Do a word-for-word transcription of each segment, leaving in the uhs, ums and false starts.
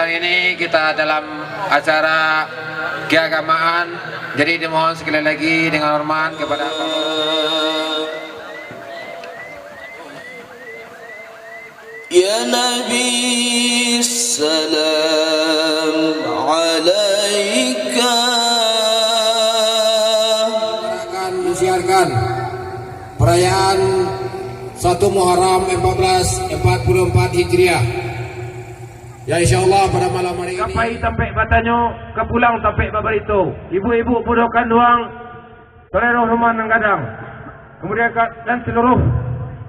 Ini kita dalam acara keagamaan, jadi dimohon sekali lagi dengan hormat kepada Ya Nabi, salam alaika. Akan mensiarkan perayaan satu Muharram empat belas empat puluh empat Hijriah. Ya, insyaallah pada malam hari ini. Ka pai tampek batanyo, ka pulang tampek babarito. Ibu-ibu budoh kanduang, saudara Rohman nan gadang, kemudian ka, dan seluruh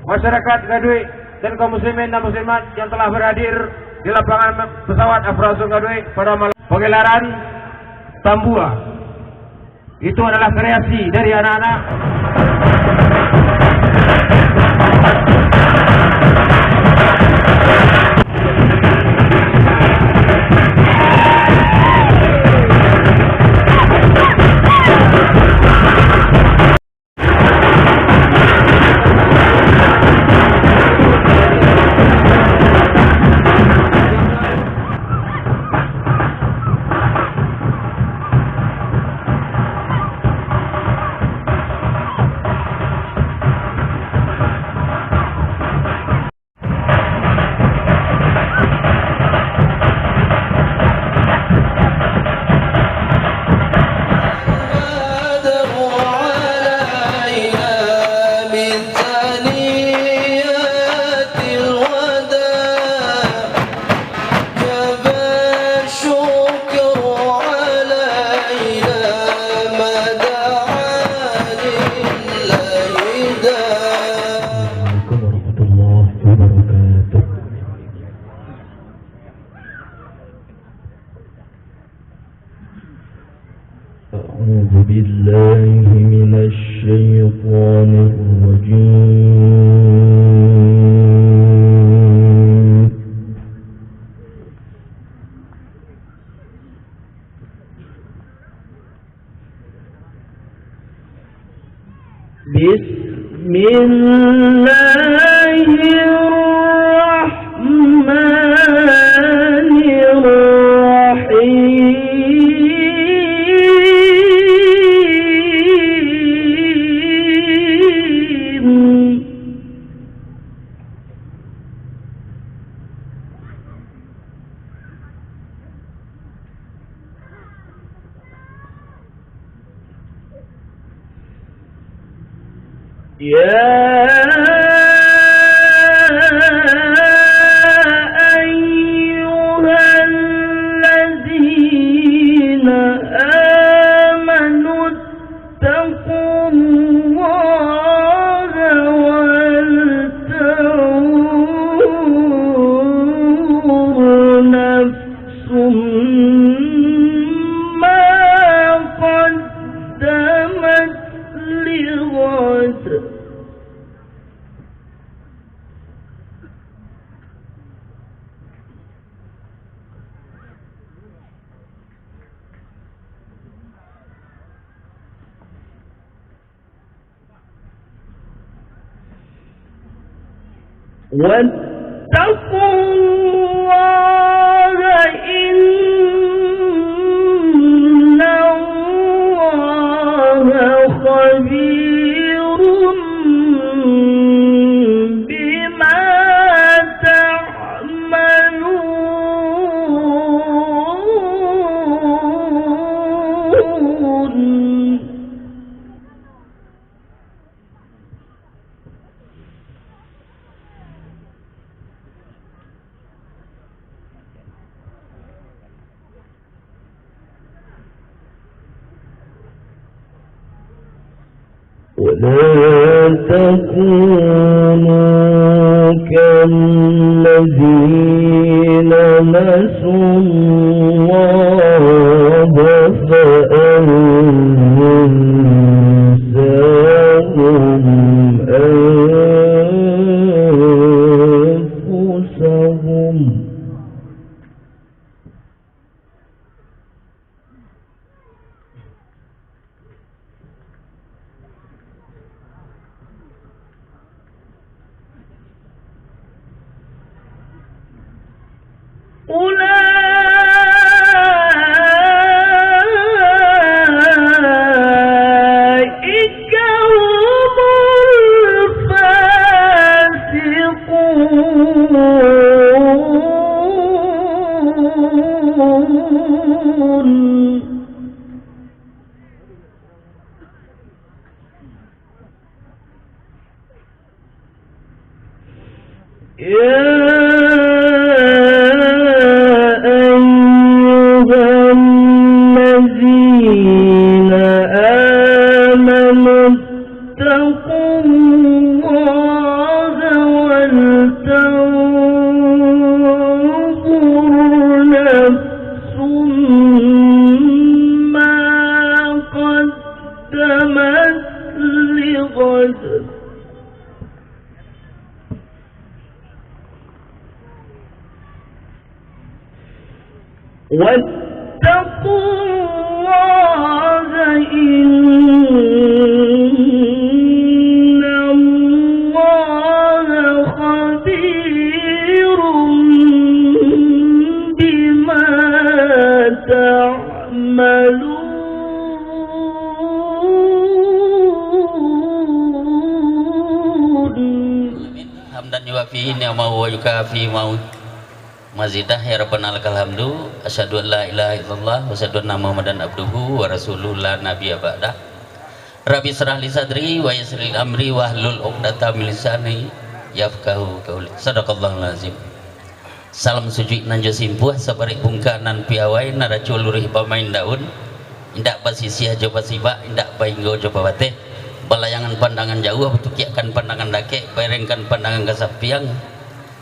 masyarakat Gaduik dan kaum muslimin dan muslimat yang telah berhadir di lapangan pesawat Afrasun Gaduik pada malam pagelaran Tambua. Itu adalah kreasi dari anak-anak. Assalamualaikum warahmatullahi wabarakatuh. أعوذ بالله من الشيطان الرجيم. بسم الله الرحمن الرحيم. يا أيها الذين آمنوا اتقوا الله ولتنظر نفس ما قدمت لغد. واتقوا الله إن الله خبير بما تعملون. ولا تكونوا كالذين نسوا الله فأنساهم أنفسهم. يا أيها الذين آمنوا اتقوا الله ولتنظر نفس ما قدمت لغد. واتقوا الله، إن الله خبير بما تعملون. Hamdan yuwafi ni'amahu wa yukafi mau mazidah, ya Rabbana lakal hamdu, asyhadu an la ilaha illallah, wa asyhadu anna Muhammadan abduhu wa rasuluhu la nabiyya ba'dah. Rabbi israh li sadri, wa yassir li amri, wahlul uqdatam min lisani, yafqahu qauli. Sadaqallahul azim. Salam sujuik nan jo simpuah, sabarek bungka nan piawai, naraco luruih bamain daun, indak basisiah jo basibak, indak bainggo jo babateh, balayangan pandangan jauah, batukiakkan pandangan dakek, baerengkan pandangan ka sampiang.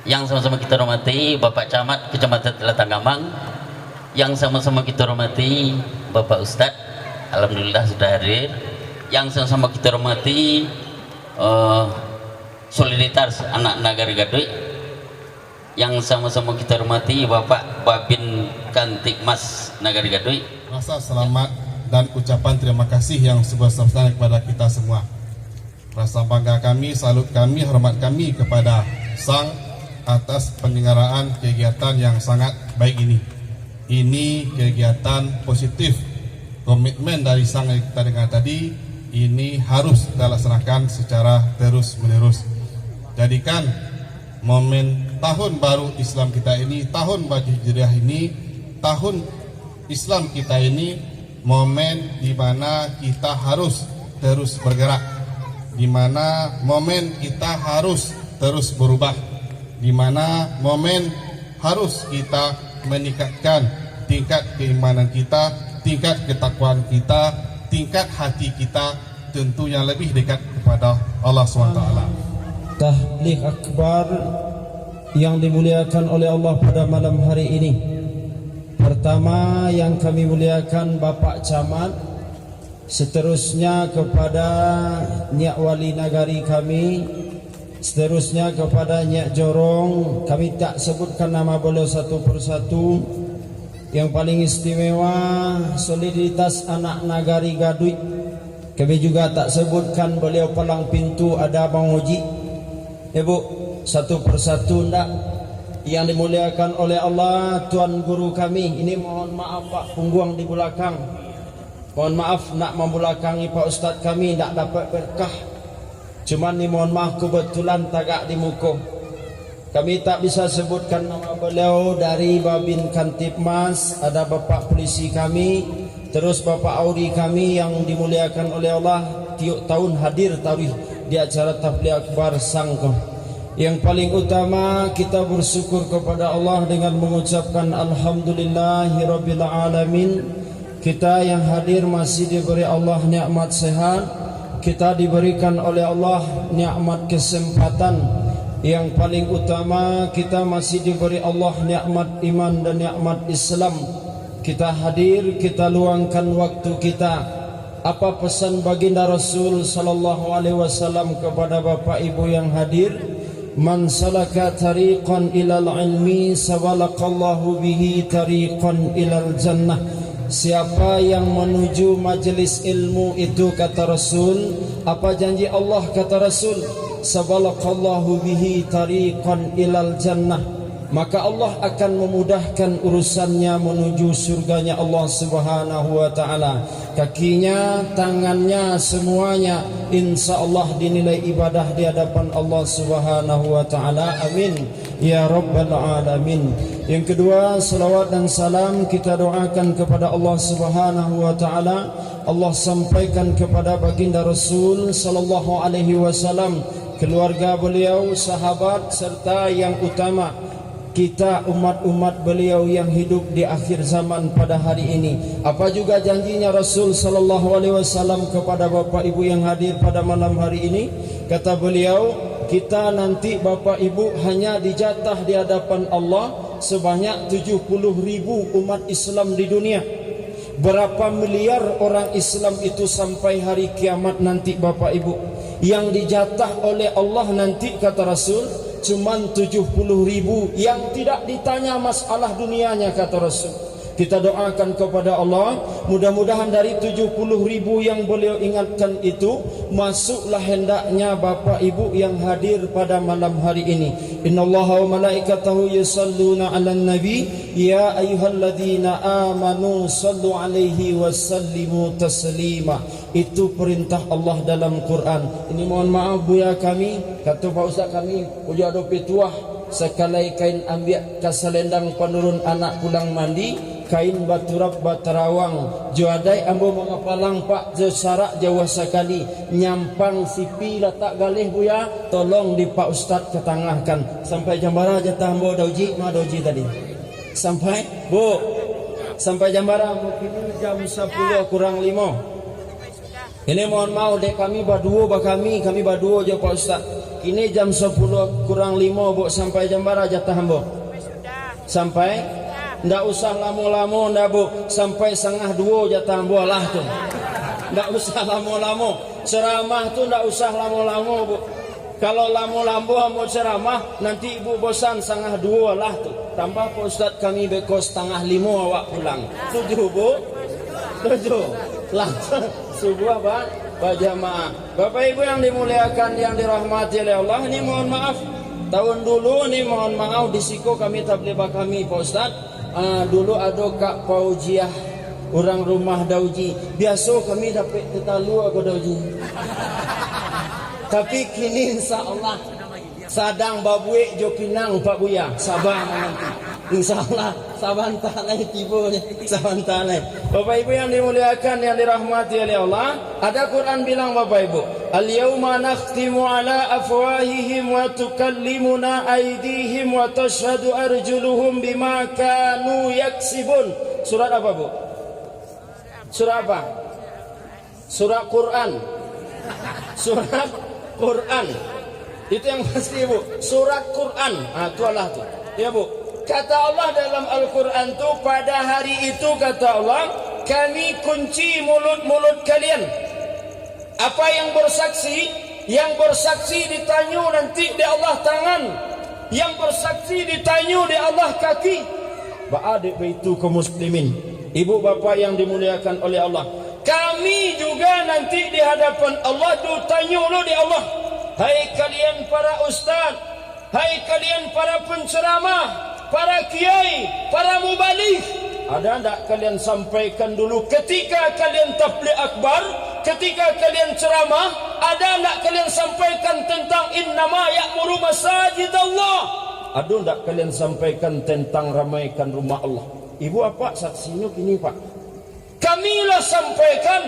Yang sama-sama kita hormati Bapak Camat Kecamatan Talatang Kamang, yang sama-sama kita hormati Bapak Ustadz, alhamdulillah sudah hadir, yang sama-sama kita hormati, eh, Soliditas Anak Nagari Gaduik, yang sama-sama kita hormati Bapak Babin Kantipmas Nagari Gaduik. Rasa selamat dan ucapan terima kasih yang sebesar-besarnya kepada kita semua. Rasa bangga kami, salut kami, hormat kami kepada Sang atas penyelenggaraan kegiatan yang sangat baik ini. Ini kegiatan positif. Komitmen dari Sang yang kita dengar tadi, ini harus kita laksanakan secara terus-menerus. Jadikan momen tahun baru Islam kita ini, tahun baru Hijriah ini, tahun Islam kita ini momen di mana kita harus terus bergerak, di mana momen kita harus terus berubah, di mana momen harus kita meningkatkan tingkat keimanan kita, tingkat ketakwaan kita, tingkat hati kita, tentu yang lebih dekat kepada Allah subhanahu wa taala. Tabligh Akbar yang dimuliakan oleh Allah pada malam hari ini. Pertama, yang kami muliakan Bapak Camat, seterusnya kepada Nyiak Wali Nagari kami, seterusnya kepada Nyiak Jorong, kami tak sebutkan nama beliau satu persatu. Yang paling istimewa, Soliditas Anak Nagari Gaduik. Kami juga tak sebutkan beliau palang pintu, ada Bang Oji. Ya, Bu, satu persatu ndak. Yang dimuliakan oleh Allah, Tuan Guru kami, ini mohon maaf, Pak, pungguang di belakang. Mohon maaf, nak mambulakangi Pak Ustadz kami, ndak dapat berkah. Cuman ni mohon maaf, kebetulan tagak di muko. Kami tak bisa sebutkan nama beliau, dari Babin Kantipmas, ada Bapak Polisi kami, terus Bapak Audi kami yang dimuliakan oleh Allah, tiok tahun hadir tarawih di acara Tabligh Akbar Sang ko. Yang paling utama, kita bersyukur kepada Allah dengan mengucapkan Alhamdulillahirabbil alamin. Kita yang hadir masih diberi Allah nikmat sehat, kita diberikan oleh Allah nikmat kesempatan. Yang paling utama, kita masih diberi Allah nikmat iman dan nikmat Islam. Kita hadir, kita luangkan waktu kita. Apa pesan Baginda Rasul sallallahu alaihi wasallam kepada Bapak Ibu yang hadir? "Man salaka tariqan ilal ilmi, sabalaqallahu bihi tariqan ilal jannah." Siapa yang menuju majelis ilmu itu, kata Rasul, apa janji Allah, kata Rasul? "Sabalaqallahu bihi tariqan ilal jannah." Maka Allah akan memudahkan urusannya menuju surganya Allah Subhanahu wa Ta'ala. Kakinya, tangannya, semuanya, insya Allah dinilai ibadah di hadapan Allah Subhanahu wa Ta'ala. Amin, ya Rabbal Alamin. Yang kedua, salawat dan salam kita doakan kepada Allah Subhanahu wa Ta'ala. Allah sampaikan kepada Baginda Rasul sallallahu alaihi wasallam, keluarga beliau, sahabat, serta yang utama, kita umat-umat beliau yang hidup di akhir zaman pada hari ini. Apa juga janjinya Rasul sallallahu alaihi wasallam kepada Bapak Ibu yang hadir pada malam hari ini? Kata beliau, kita nanti Bapak Ibu hanya dijatah di hadapan Allah sebanyak tujuh puluh ribu umat Islam di dunia. Berapa miliar orang Islam itu sampai hari kiamat nanti, Bapak Ibu? Yang dijatah oleh Allah nanti, kata Rasul, cuman tujuh puluh ribu yang tidak ditanya masalah dunianya, kata Rasul. Kita doakan kepada Allah, mudah-mudahan dari tujuh puluh ribu yang beliau ingatkan itu, masuklah hendaknya Bapak Ibu yang hadir pada malam hari ini. Innallaha wa malaikatahu yusalluna 'alan nabi, ya ayyuhalladzina amanu sallu 'alaihi wa sallimu taslima. Itu perintah Allah dalam Quran. Ini mohon maaf, Buya kami, kato Pak Ustaz kami, ujuak doh pituah, sakalai kain ambiak ka salendang panurun anak pulang mandi, kain baturap batarawang, jo adaik ambo mangapalang Pak, jo sarak jauah sakali, nyampang sipi latak galeh Buya, tolong di Pak Ustaz katangahkan. Sampai jam bara jatah ambo, Dauji, ma Dauji tadi? Sampai, Bu? Sampai jam bara? Mungkin jam sapuluah kurang limo. Ini mohon maaf, dek kami baduo bakami, kami baduo jo Pak Ustaz. Kini jam sapuluah kurang limo, Bu, sampai jam bara jatah ambo? Sampai? Ndak usah lamo-lamo, ndak, Bu. Sampai sangah duo jatah ambo lah tu. Ndak usah lamo-lamo. Ceramah tu ndak usah lamo-lamo, Bu. Kalau lamo-lamo ambo ceramah, nanti ibu bosan, sangah duo lah tu. Tambah Pak Ustaz kami beko satangah limo awak pulang. Tujuh, Bu? Tujuh. Langsung subuah ba-, bajamaah. Bapak Ibu yang dimuliakan, yang dirahmati oleh Allah, ni mohon maaf. Tahun dulu ni mohon maaf, di siko kami tabligh bakami, Pak Ustaz. Ah, dulu ado Kak Fauziah, urang rumah Dauji. Biaso kami dapek tatalua ko Dauji. Tapi kini insya Allah sadang babuek jo pinang, Pak Buya. Saba mananti. Insya Allah sabanta lai tibo, sabanta lai. Bapak Ibu yang dimuliakan, yang dirahmati oleh Allah, ada Quran bilang, Bapak Ibu, "Al-yauma nakhtimu ala afwahihim wa tukallimuna aidihim wa tashhadu arjuluhum bima kanu yaksibun." Surat apa, Bu? Surat apa? Surat Quran. Surat Quran. Itu yang pasti, Bu. Surat Quran. Ah, tu Allah tu. Ya, Bu. Kata Allah dalam Al-Quran tu, pada hari itu, kata Allah, Kami kunci mulut-mulut kalian. Apa yang bersaksi? Yang bersaksi ditanyo nanti dek Allah tangan. Yang bersaksi ditanyo dek Allah kaki. Baa dek baitu, kaum muslimin, ibu bapak yang dimuliakan oleh Allah, kami juga nanti di hadapan Allah ditanyo lo dek Allah, "Hai kalian para ustaz, hai kalian para penceramah, para kiai, para mubaligh, ada ndak kalian sampaikan dulu ketika kalian tabligh akbar, ketika kalian ceramah, ada ndak kalian sampaikan tentang innama ya'muru masajidallah?" Ado ndak kalian sampaikan tentang ramaikan rumah Allah? Ibu apak saksinyo kini, Pak. Kami lah sampaikan,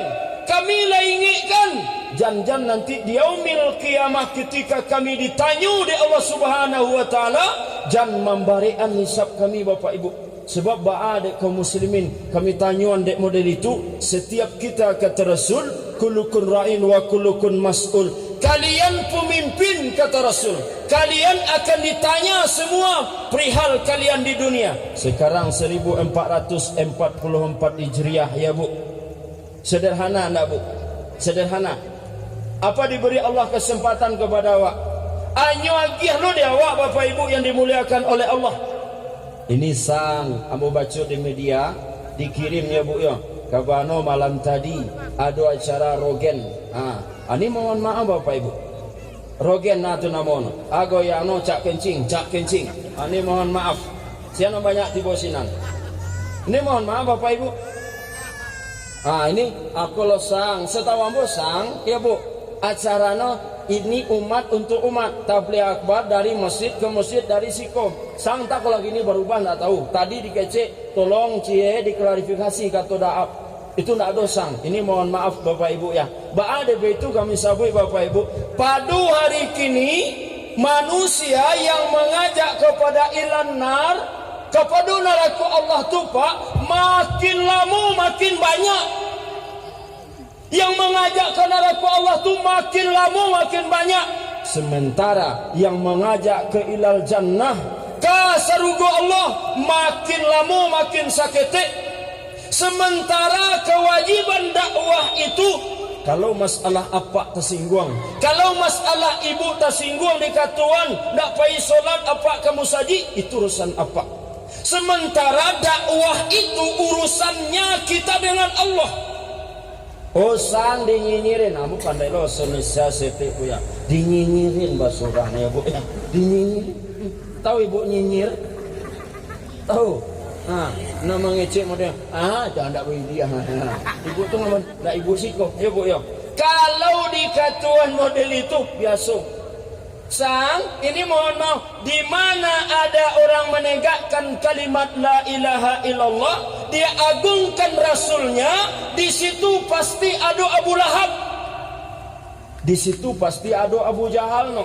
kami lah ingekkan. Jan-jan nanti di yaumil qiyamah, ketika kami ditanyo dek Allah Subhanahu wa Ta'ala, jan mambarekan hisab kami, Bapak Ibu. Sebab baa dek kaum muslimin, kami tanyoan dek model itu, setiap kita, kata Rasul, "Kullukum ra'in wa kullukum mas'ul." Kalian pemimpin, kata Rasul, kalian akan ditanya semua perihal kalian di dunia. Sekarang seribu empat ratus empat puluh empat Hijriah, ya, Bu. Sederhana, ndak, Bu? Sederhana. Apa diberi Allah kesempatan kepada awak? Anyo agiah lo di awak, Bapak Ibu yang dimuliakan oleh Allah. Ini sang, ambo baco di media, dikirim, ya, Bu, yo. Kabano malam tadi ado acara rogen. Ha, ani mohon maaf, Bapak Ibu. Rogen nah tu namo no. Ago yang no cak kencing, cak kencing. Ani mohon maaf. Sian nan banyak tibo sinan. Ini mohon maaf, Bapak Ibu. Ah, ini aku lo sang, setahu ambo sang, ya, Bu. Acara no Ini umat untuk umat. Tabligh akbar dari masjid ke masjid, dari siko. Sang tak kalau gini barubah, ndak tahu. Tadi dikecek, tolong cie diklarifikasi, kato Daab. Itu ndak ado sang. Ini mohon maaf Bapak Ibu ya. Baa dek itu kami sabuik Bapak Ibu. Pado hari kini, manusia yang mangajak kepada ilan nar, kapado narako Allah tu, Pak, makin lamo makin banyak. Yang mangajak ka narako Allah tu makin lamo makin banyak. Sementara yang mangajak ka ilal jannah, ka sarugo Allah, makin lamo makin saketek. Sementara kawajiban dakwah itu, kalau masalah apak tasingguang, kalau masalah ibu tasingguang dikatoan, ndak pai solat apak ka musajik, itu urusan apak. Sementara dakwah itu urusannya kita dengan Allah. Oh, sang dinyinyirin. Amu pandai lo Indonesia setik, Bu, ya. Dinyinyirin basurang, ya, Bu, ya. Dinyinyirin. Tahu Ibu nyinyir? Tahu? Ha, nak mangecek model, "Ah, jangan ndak baidiah." Ibu tu ngomong, ndak ibu siko, ya, Bu, ya. Kalau dikatoan model itu, biaso. Sang, ini mohon maaf, di mana ada orang menegakkan kalimat la ilaha illallah, dia agungkan Rasulnya, di situ pasti ada Abu Lahab. Di situ pasti ada Abu Jahal no.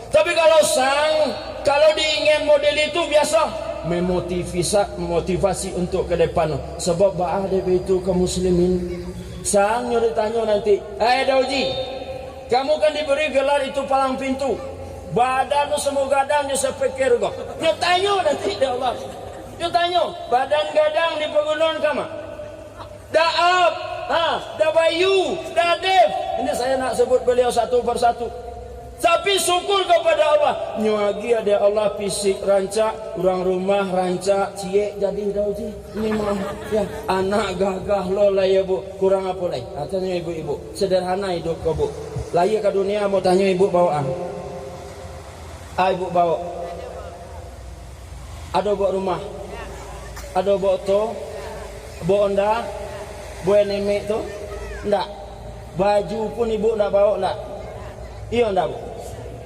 Tapi kalau sang, kalau diingin model itu biasa, memotivisa-, memotivasi untuk ke depan no. Sebab baa dek itu kaum muslimin. Sang nyo ditanyo nanti, "Eh, Dauji, kamu kan diberi gelar itu palang pintu. Badan tu samo gadang jo sapikir ko." Nyo tanyo nanti dek Allah. Nyo tanyo, "Badan gadang di pagunungan kama?" Daab, ha, Dabayu, Dadef. Ini saya nak sebut beliau satu persatu. Tapi syukur kepada Allah, nyo agiah dek Allah fisik rancak, urang rumah rancak, ciek jadi Dauji. Ini mah, ya, anak gagah lo lah ya, Bu. Kurang apo lai? Ha, tanyo ibu-ibu. Sederhana idup ko, Bu. Lahia ka dunia, mau tanyo ibu bawa ah. Ah, ibu bawa. Ado bawa rumah. Ado bawa oto. Bawa onda. Bawa nenek tu. Ndak. Baju pun ibu ndak bawa ndak. Iyo ndak, Bu?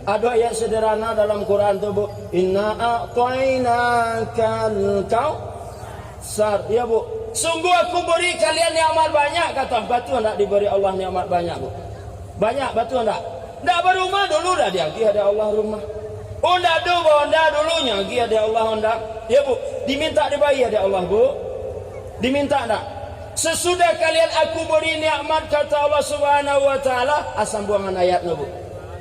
Ado ayat sederhana dalam Quran tu, Bu. Inna a'tainakal kautsar. Iyo, Bu. Sungguh Aku beri kalian nikmat banyak, kata. Batua ndak diberi Allah nikmat banyak, Bu? Banyak, batua ndak? Ndak barumah dulu dah diagiah dek Allah rumah. Oh, ndak ado baonda dulu, nyo agiah dek Allah onda. Iyo, Bu. Diminta dibayia dek Allah, Bu? Diminta ndak? Sesudah kalian Aku beri nikmat, kata Allah Subhanahu wa Taala, asambuangan ayatnyo, Bu.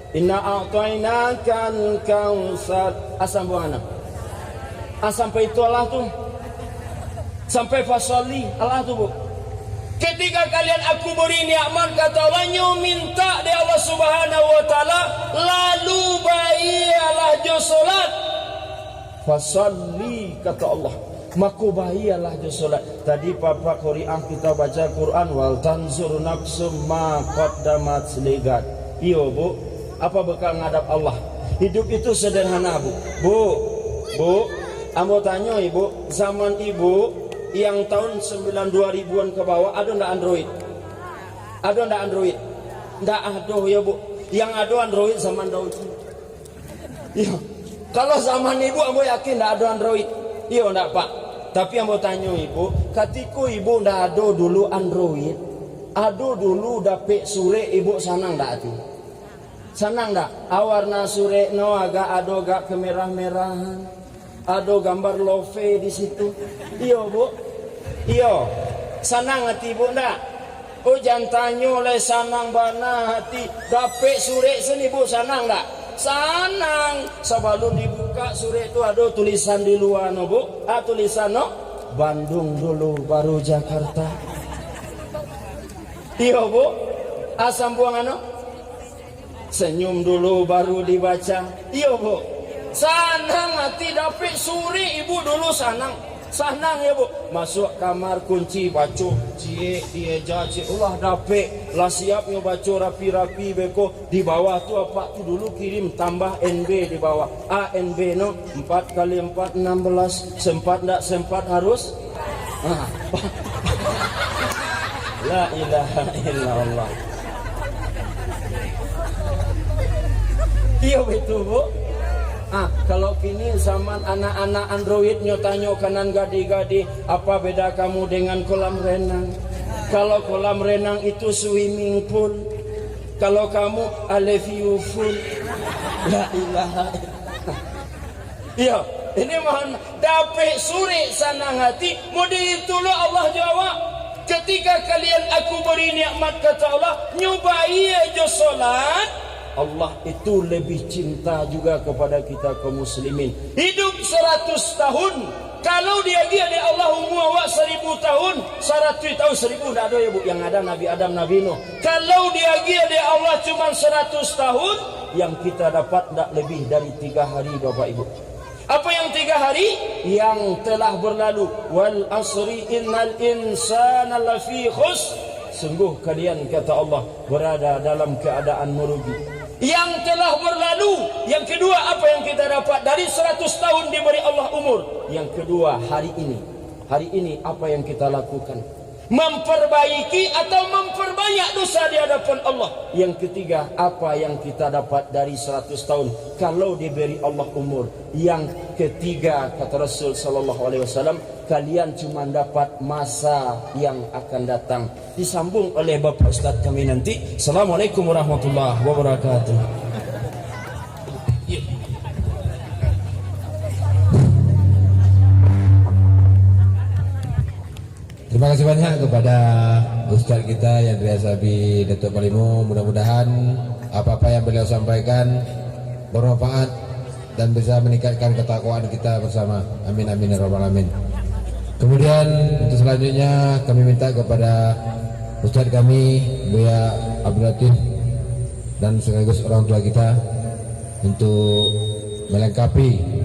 Inna a'tainakal kautsar. Asambuangan. Ah, sampai itu Allah tu. Sampai fasholli Allah tu, Bu. Ketika kalian Aku beri nikmat, kata Allah, nyo minta dek Allah Subhanahu wa Taala, lalu baialah jo solat. Fasholli, kata Allah, mako baialah jo solat. Tadi papa qoriah kita baca Quran, wal tanzur nafsum ma qaddamat ligad. Iyo, Bu. Apa bekal ngadap Allah? Hidup itu sederhana, Bu. Bu, Bu, ambo tanyo Ibu, zaman Ibu yang tahun sembilan dua ribuan ke bawah, ado ndak Android? Ado ndak Android? Ndak ado, ya, Bu. Yang ado Android zaman Dauji. Iyo. Kalau zaman Ibu, ambo yakin ndak ado Android. Iyo ndak, Pak? Tapi ambo tanyo Ibu, katiko Ibu ndak ado dulu Android, ado dulu dapek surek, Ibu sanang ndak ati? Sanang ndak? Ah, warna surek no agak ado agak kemerah-merahan. Ado gambar love di situ. Iyo, Bu? Iyo. Sanang ati Ibu ndak? Oh, jan tanyo lai, sanang bana ati. Dapek surek sen Ibu sanang ndak? Sanang. Sabalun dibuka surek tu ado tulisan di lua no, Bu. Ah, tulisan no, Bandung dulu baru Jakarta. Iyo, Bu. Ah, sambuangan no. Senyum dulu baru dibaca. Iyo, Bu. Sanang ati dapek surek Ibu dulu sanang. Sanang, ya, Bu. Masuak kamar kunci baco. Ciek, dieja, ciek. Ulah dapek. Lah siap nyo baco rapi-rapi beko. Di bawah tu apak tu dulu kirim tambah N B di bawah. A N B no, empat kali empat, enam belas. Sempat ndak sempat harus? Ah. La ilaha illallah. Iyo, betul, Bu. Ah, kalau kini zaman anak-anak Android nyo tanyo ka nan gadih-gadih, "Apa beda kamu dengan kolam renang? Kalau kolam renang itu swimming pool, kalau kamu, I love you full." La ilaha illallah. Iyo, ini mohon dapek surek sanang hati, mau diitulah Allah jawab. Ketika kalian aku beri nikmat, kata Allah, nyo bayia jo solat, Allah itu lebih cinta juga kepada kita kaum muslimin. Hidup seratus tahun, kalau diagiah dek Allah umur awak seribu tahun, saratus tahun, seribu ndak ado ya, Bu, yang ada Nabi Adam, Nabi Nuh. Kalau diagiah dek Allah cuma seratus tahun, yang kita dapat ndak lebih dari tiga hari, Bapak Ibu. Apa yang tiga hari? Yang telah berlalu. "Wal asri innal insana lafi khus." Sungguh kalian, kata Allah, berada dalam keadaan merugi. Yang telah berlalu. Yang kedua, apa yang kita dapat dari seratus tahun diberi Allah umur? Yang kedua, hari ini. Hari ini apa yang kita lakukan? Memperbaiki atau memperbanyak dosa di hadapan Allah. Yang ketiga, apa yang kita dapat dari seratus tahun? Kalau diberi Allah umur. Yang ketiga, kata Rasul sallallahu alaihi wasallam, kalian cuma dapat masa yang akan datang. Disambung oleh Bapak Ustaz kami nanti. Assalamualaikum warahmatullahi wabarakatuh. Terima kasih banyak kepada Ustaz kita yang biasa bi Datuk Panglimo. Mudah-mudahan apa-apa yang beliau sampaikan bermanfaat dan bisa meningkatkan ketakwaan kita bersama. Amin, amin, ya rabbal alamin. Kemudian untuk selanjutnya kami minta kepada Ustaz kami, Buya Abdul Latif, dan sekaligus orang tua kita untuk melengkapi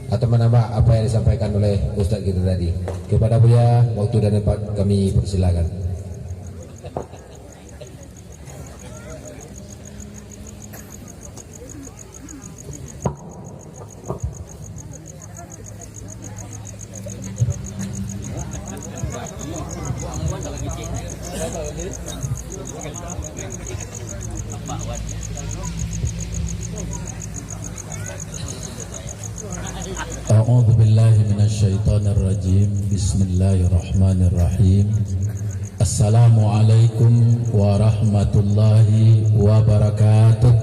atau menambah apa yang disampaikan oleh Ustaz kita tadi. Kepada Buya, waktu dan tempat kami persilakan. A'udzubillahi minasyaitonirrajim. Bismillahirrahmanirrahim. Assalamualaikum warahmatullahi wabarakatuh.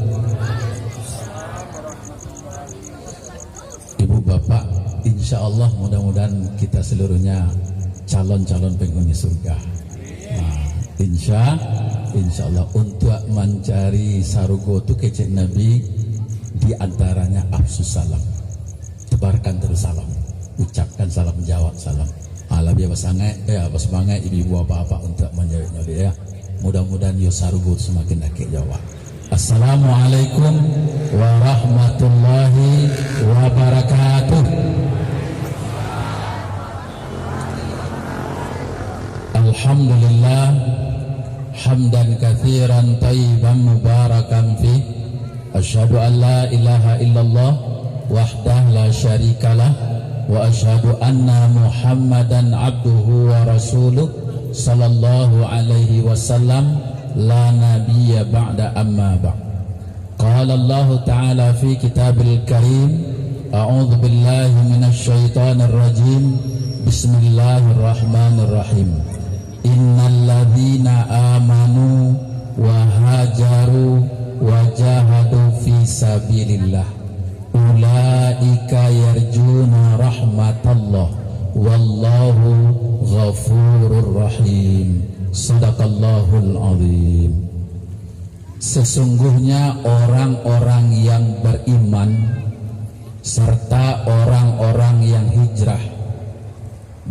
Ibu bapak, insya Allah, mudah-mudahan kita seluruhnya calon-calon penghuni surga. Nah, insya, insya Allah, untuk mancari sarugo tu, kecek Nabi, di antaranya afsus salam. Tebarkan terus salam. Ucapkan salam, jawab salam. Ah, labiah basangaik, eh, basamangaik ibu-ibu, bapak-bapak untuk manjawabnyo, ya. Mudah-mudahan yo sarugo tu samakin dakek jo awak. Assalamualaikum warahmatullahi wabarakatuh. Alhamdulillah, hamdan katsiran thayyiban mubarakan fih. Asyhadu an la ilaha illallah wahdah la syarikalah, wa asyhadu anna Muhammadan abduhu wa rasuluh, sallallahu alaihi wasallam, la nabiyya ba'da, amma ba'd. Qala Allahu ta'ala fi kitabil karim, a'udzu billahi minasy syaithanir rajim. Bismillahirrahmanirrahim. Innal ladzina amanu wa hajaru wa jahadu fi sabilillah, ulaika yarjuna rahmatallah, wallahu ghafurur rahim. Sadaqallahul azim. Sesungguhnya orang-orang yang beriman serta orang-orang yang hijrah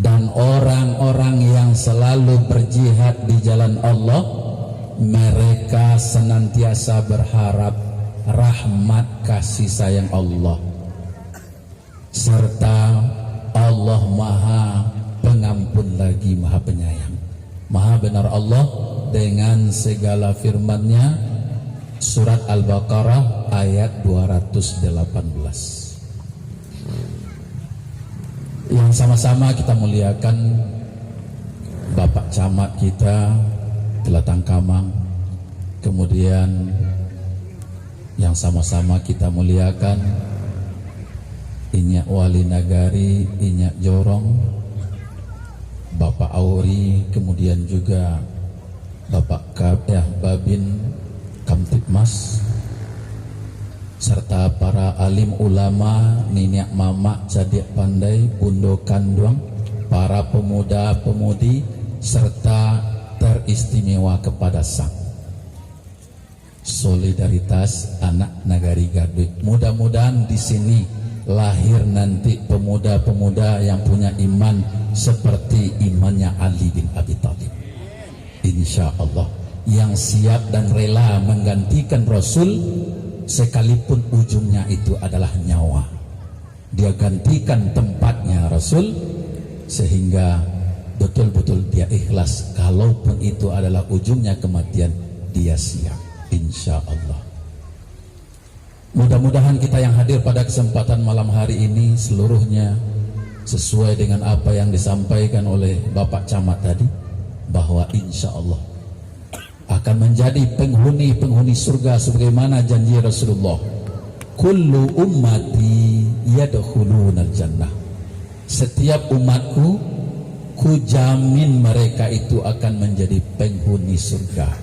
dan orang-orang yang selalu berjihad di jalan Allah, mereka senantiasa berharap rahmat kasih sayang Allah. Serta Allah Maha Pengampun lagi Maha Penyayang. Maha benar Allah dengan segala firman-Nya, surat Al-Baqarah ayat dua ratus delapan belas. Yang sama-sama kita muliakan Bapak Camat kita, Pelatang Kamang, kemudian Yang sama-sama kita muliakan, Inyiak Wali Nagari, Inyiak Jorong, Bapak Auri, kemudian juga Bapak Ka-, eh, Babin Kamtibmas, serta para alim ulama, niniak mamak cadiak pandai, bundo kanduang, para pemuda-pemudi, serta teristimewa kepada sang. Solidaritas anak nagari Gaduik. Mudah-mudahan di sini lahir nanti pemuda-pemuda yang punya iman seperti imannya Ali bin Abi Thalib. Insya Allah. Yang siap dan rela menggantikan Rasul, sekalipun ujungnya itu adalah nyawa. Dia gantikan tempatnya Rasul, sehingga betul-betul dia ikhlas, kalaupun itu adalah ujungnya kematian, dia siap, insya Allah. Mudah-mudahan kita yang hadir pada kesempatan malam hari ini seluruhnya sesuai dengan apa yang disampaikan oleh Bapak Camat tadi, bahwa insya Allah akan menjadi penghuni-penghuni surga sebagaimana janji Rasulullah, "Kullu ummati yadkhulunal jannah." Setiap umatku, kujamin mereka itu akan menjadi penghuni surga.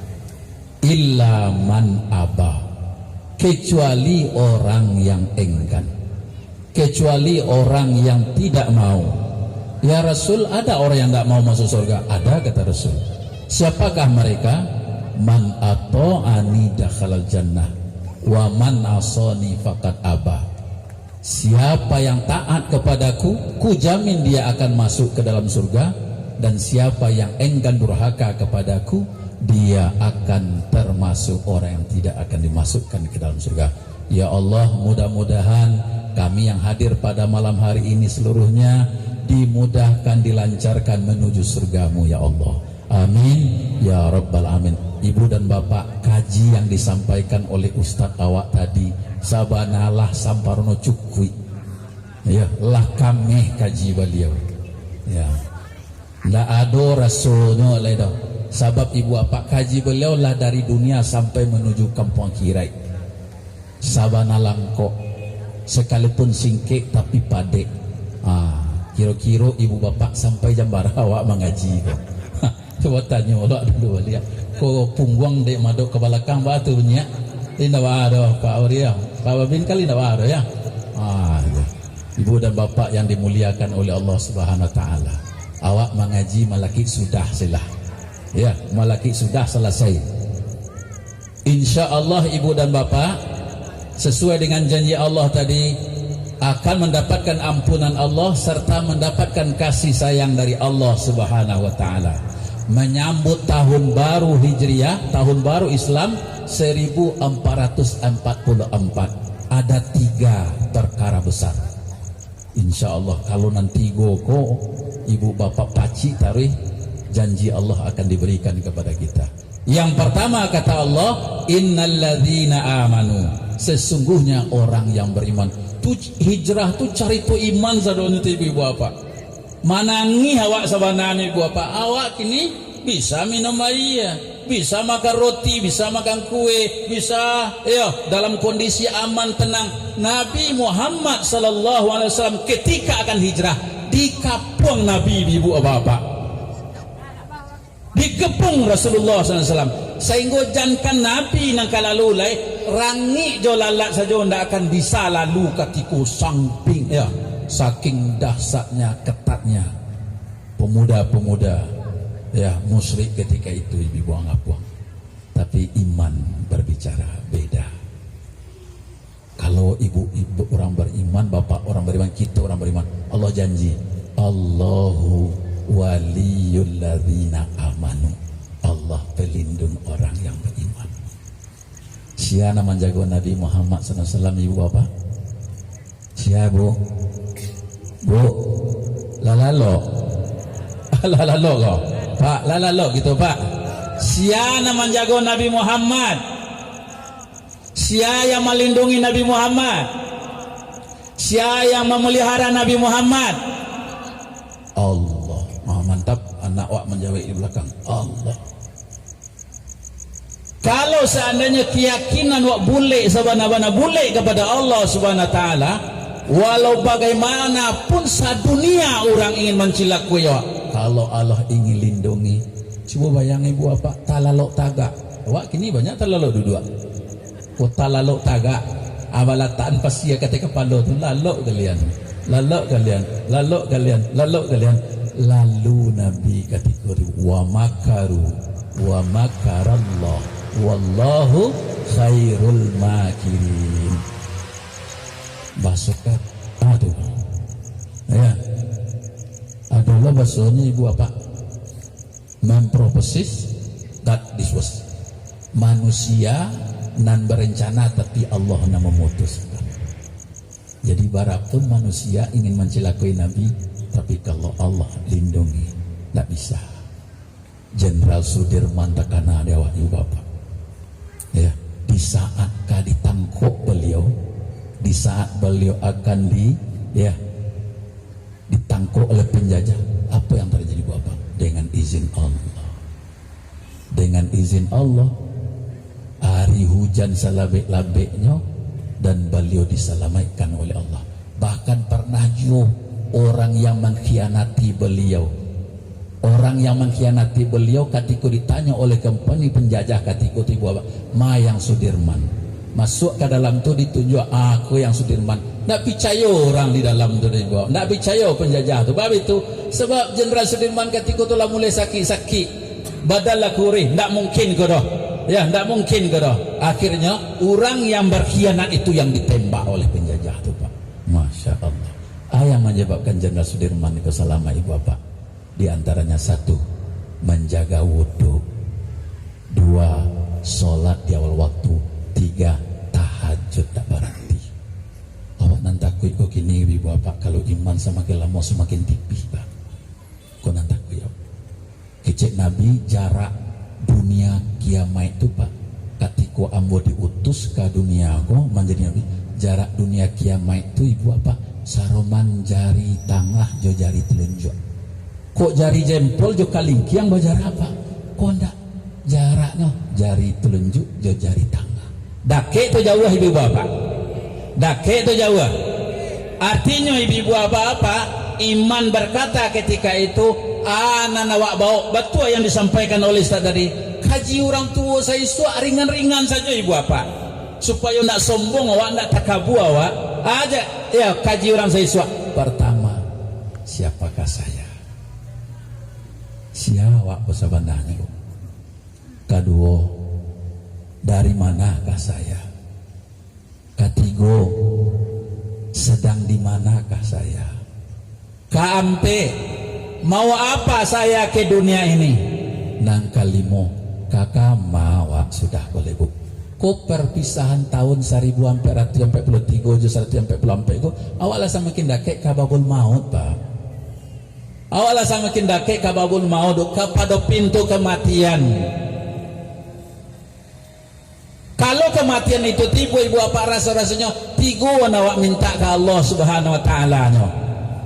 Illa man aba, kecuali orang yang enggan. Kecuali orang yang tidak mau. "Ya Rasul, ada orang yang tidak mau masuk surga?" "Ada," kata Rasul. "Siapakah mereka?" "Man ata'ani dakhalal jannah, wa man asani faqad aba." Siapa yang taat kepadaku, kujamin dia akan masuk ke dalam surga, dan siapa yang enggan durhaka kepadaku, dia akan termasuk orang yang tidak akan dimasukkan ke dalam surga. Ya Allah, mudah-mudahan kami yang hadir pada malam hari ini seluruhnya dimudahkan, dilancarkan menuju surga-Mu, ya Allah. Amin, ya Rabbal Alamin. Ibu dan Bapak, kaji yang disampaikan oleh Ustadz awak tadi, sabana lah samparono cukuik. Ya, lah kameh kaji baliau. Ya. Ndak ado rasonyo lai doh. Sabab ibu bapak kaji baliau lah dari dunia sampai manuju kampuang akhirat. Sabana langkok, sakalipun singkek tapi padek. Ah, kiro-kiro ibu bapak sampai jam bara awak mangaji ko? Cubo tanyo awak dulu baliak. Ko pungguang dek madok ka balakang, baa tu bunyi, ah? Indak baa doh, Pak Auria. Pak Babin kali indak baa doh, ya? Ah, ya. Ibu dan bapak yang dimuliakan oleh Allah Subhanahu Wa Taala, awak mangaji malakik sudah silah. Ya, malakik sudah salasai. Insya Allah, ibu dan bapak, sesuai dengan janji Allah tadi, akan mendapatkan ampunan Allah serta mendapatkan kasih sayang dari Allah Subhanahu wa Ta'ala. Menyambut tahun baru Hijriah, tahun baru Islam seribu empat ratus empat puluh empat, ada tiga perkara besar. Insya Allah, kalau nan tigo ko, ibu bapak pacik taruih, janji Allah akan diberikan kepada kita. Yang pertama, kata Allah, "Innalladzina amanu," sesungguhnya orang yang beriman. Tu hijrah tu carito iman sadonyo tu, ibu-ibu bapak. Manangih awak sabananyo, ibu bapak. Awak kini bisa minum aia, bisa makan roti, bisa makan kue, bisa, iyo, dalam kondisi aman, tenang. Nabi Muhammad sallallahu alaihi wasallam ketika akan hijrah, dikapuang Nabi, ibu bapak. Dikepung Rasulullah sallallahu alaihi wasallam, sainggo jankan Nabi nan ka lalu lai, rangik jo lalat sajo ndak akan bisa lalu katiko samping, ya, saking dahsyatnya, ketatnya pemuda-pemuda, ya, musyrik ketika itu dibuang-buang. Tapi iman berbicara beda. Kalau ibu, ibu orang beriman, bapak orang beriman, kita orang beriman, Allah janji, "Allahu waliyul ladzina amanu." Allah pelindung orang yang beriman. Sia nan manjago Nabi Muhammad sallallahu alaihi wasallam, ibu bapak? Sia, Bu? Bu? Lah lalok? Lah lalok ko? Pak, lah lalok gitu, Pak? Sia nan manjago Nabi Muhammad? Sia yang melindungi Nabi Muhammad? Sia yang memelihara Nabi Muhammad? Allah. Ah, mantap, anak awak manjawab di belakang. Allah. Kalau seandainya keyakinan wak bulek, sabana-bana bulek kepada Allah Subhanahu Wa Taala, walau bagaimanapun sadunia urang ingin mancilakoi awak, kalau Allah ingin lindungi, cubo bayangkan ibu bapak, talalok tagak. Awak kini banyak talalok duduak. Ko talalok tagak, abalatan pasia ka ateh kapalo tu, lalok galian, lalok galian, lalok galian, lalok galian. Lalu Nabi katiko tu, "Wa makaru, wa makarallah, wallahu khairul makirin." Baso ka-, ah, tu. Ya. Adolah basonyo ibu bapak. Memproposis, God dispose. Manusia nan berencana, tapi Allah nan memutuskan. Jadi, barapun manusia ingin mancilakoi Nabi, tapi kalau Allah lindungi, ndak bisa. Jenderal Sudirman takana di awak ibu bapak. Ya, di saat ka ditangkok beliau, di saat beliau akan di, ya, ditangkok oleh penjajah, apa yang terjadi, Bapak? Dengan izin Allah. Dengan izin Allah, hari hujan salabek-labeknyo, dan beliau diselamatkan oleh Allah. Bahkan pernah juo orang yang mengkhianati beliau. Orang yang mengkhianati beliau, katiko ditanyo oleh kompeni penjajah katiko tu, ibu bapak, "Ma yang Sudirman?" Masuak ka dalam tu, ditunjuak, "Ah, ko yang Sudirman." Ndak picayo urang di dalam tu, ibu bapak. Ndak picayo penjajah tu. Bab itu, sebab Jenderal Sudirman katiko tu lah mulai sakik-sakik. Badan lah kurih, ndak mungkin ko doh. Ya, ndak mungkin ko doh. Akhirnyo, urang yang berkhianat itu yang ditembak oleh penjajah tu, Pak. Masya Allah. Ah, yang menyebabkan Jenderal Sudirman itu selamat, ibu bapak. Di antaranya, satu, menjaga wudhu. Dua, sholat di awal waktu. Tiga, tahajud tak berhenti. Awak nan takuik ko kini, ibu bapak, kalau iman samakin lamo samakin tipih, Pak. Ko nan takuik awak. Kecek Nabi, jarak dunia kiamaik tu, Pak, katiko ambo diutus ka dunia ko manjadi nabi, jarak dunia kiamaik tu, ibu bapak, saroman jari tangah jo jari telunjuak. Kok jari jempol jo kalingkiang bajarak, Pak? Kok ndak? Jaraknyo jari telunjuak jo jari tangah. Dakek tu jauah, ibu bapak? Dakek tu jauah? Artinyo, ibu bapak, iman berkata ketika itu, "Ah, nan awak baok, batua yang disampaikan oleh Ustaz tadi. Kaji urang tuo saisuak ringan-ringan sajo, ibu bapak. Supayo ndak sombong awak, ndak takabua awak." Aja, ya, kaji urang saisuak. Pertama, siapakah saya? Sia awak ko sabananyo? Kaduo, dari manakah saya? Katigo, sedang di manakah saya? Kaampek, mau apa saya ke dunia ini? Nan kalimo, ka kama awak sudah ko lai, Bu? Ko perpisahan tahun saribu ampek ratuih ampek puluah tigo jo saratuih ampek puluah ampek ko, awak lah samakin dakek ka babul maut, Pak. Awak lah samakin dakek ka babul maut, kapado pintu kamatian. Kalau kamatian itu tibo, ibu bapak, raso-rasonyo tigo nan awak mintak ka Allah Subhanahu Wa Taala nyo.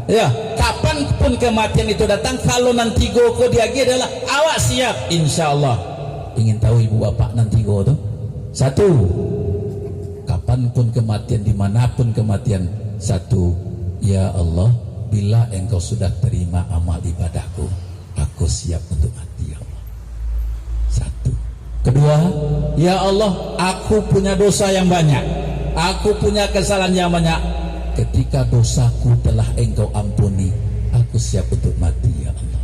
Ya, kapan pun kamatian itu datang, kalau nan tigo ko diagiah adalah awak siap, insya Allah. Ingin tahu ibu bapak nan tigo tu? Satu, kapan pun kamatian, di mana pun kamatian, satu, "Ya Allah, bila Engkau sudah terima amal ibadahku, aku siap untuk mati, ya Allah." Satu. Kedua, "Ya Allah, aku punya dosa yang banyak. Aku punya kesalahan yang banyak. Ketika dosaku telah Engkau ampuni, aku siap untuk mati, ya Allah."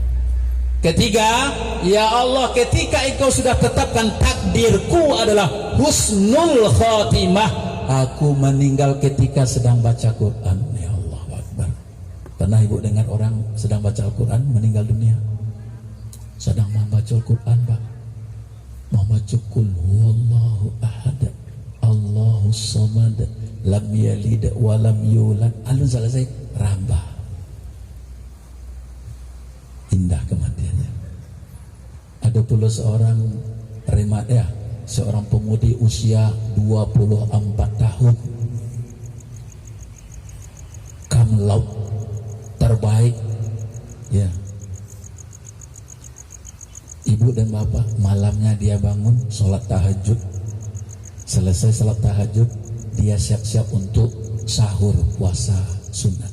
Ketiga, "Ya Allah, ketika Engkau sudah tetapkan takdirku adalah husnul khatimah, aku meninggal ketika sedang baca Quran." Ya, Allahu Akbar. Pernah ibu dengar orang sedang baca Al-Quran meninggal dunia? Sedang mambaco Al-Quran, Pak. Mambaco Qul huwallahu ahad, Allahu samad, lam yalid wa lam yulad. Alun salasai, rambah. Indah kematiannya. Ada pula seorang remaja, seorang pemudi usia dua puluh empat tahun. Cum laude terbaik, ya. Ibu dan bapak, malamnya dia bangun, sholat tahajud. Selesai sholat tahajud, dia siap-siap untuk sahur, puasa sunat.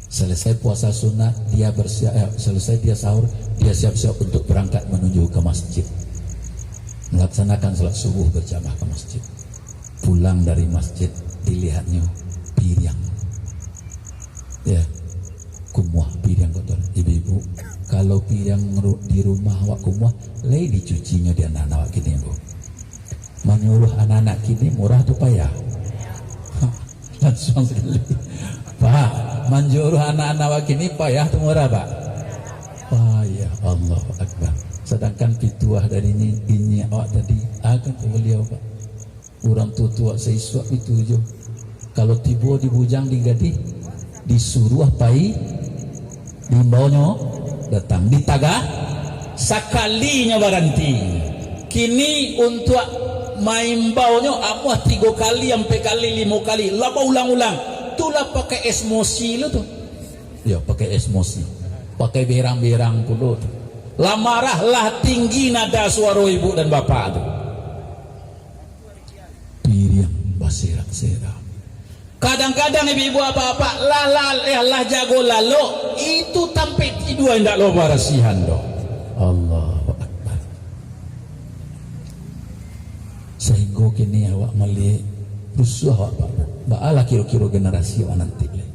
Selesai puasa sunat, dia bersiap, eh, selesai dia sahur, dia siap-siap untuk berangkat menuju ke masjid. Melaksanakan sholat subuh berjamaah ke masjid. Pulang dari masjid, dilihatnyo piriang. Ya, kumuah piriang kotor. Ibu-ibu, kalau piriang ru-, di rumah awak kumuah, lai dicucinyo di anak-anak awak kini, Bu. Manyuruah anak-anak kini murah tu payah? Lansuang sakali. Pak, manyuruah anak-anak awak kini payah tu murah, Pak? Payah, Allahu Akbar. Sadangkan pituah dari ni, inyiak awak tadi, akan ka baliau, Pak. Urang tuo-tuo saisuak itu jo. Kalau tibo di bujang di gadih, disuruah pai, diimbaunyo datang. Ditagah, sakalinyo baranti. Kini untuak maimbaunyo amuah tigo kali, ampek kali, limo kali, lah baulang-ulang. Tu lah pakai esmosi lo tu. Yo, pakai esmosi. Pakai berang-berang pulo tu. Lah marah, lah tinggi nada suaro ibu dan bapak tu. Piriang baserak-serak. Kadang-kadang ibu-ibu, apak-apak, lah, lah, eh, lah jago lalok, itu tampek tidua indak lo barasiahan doh. Allahu Akbar. Sahinggo kini awak maliek, rusuah awak, Pak. Baalah kiro-kiro generasi awak nanti lai.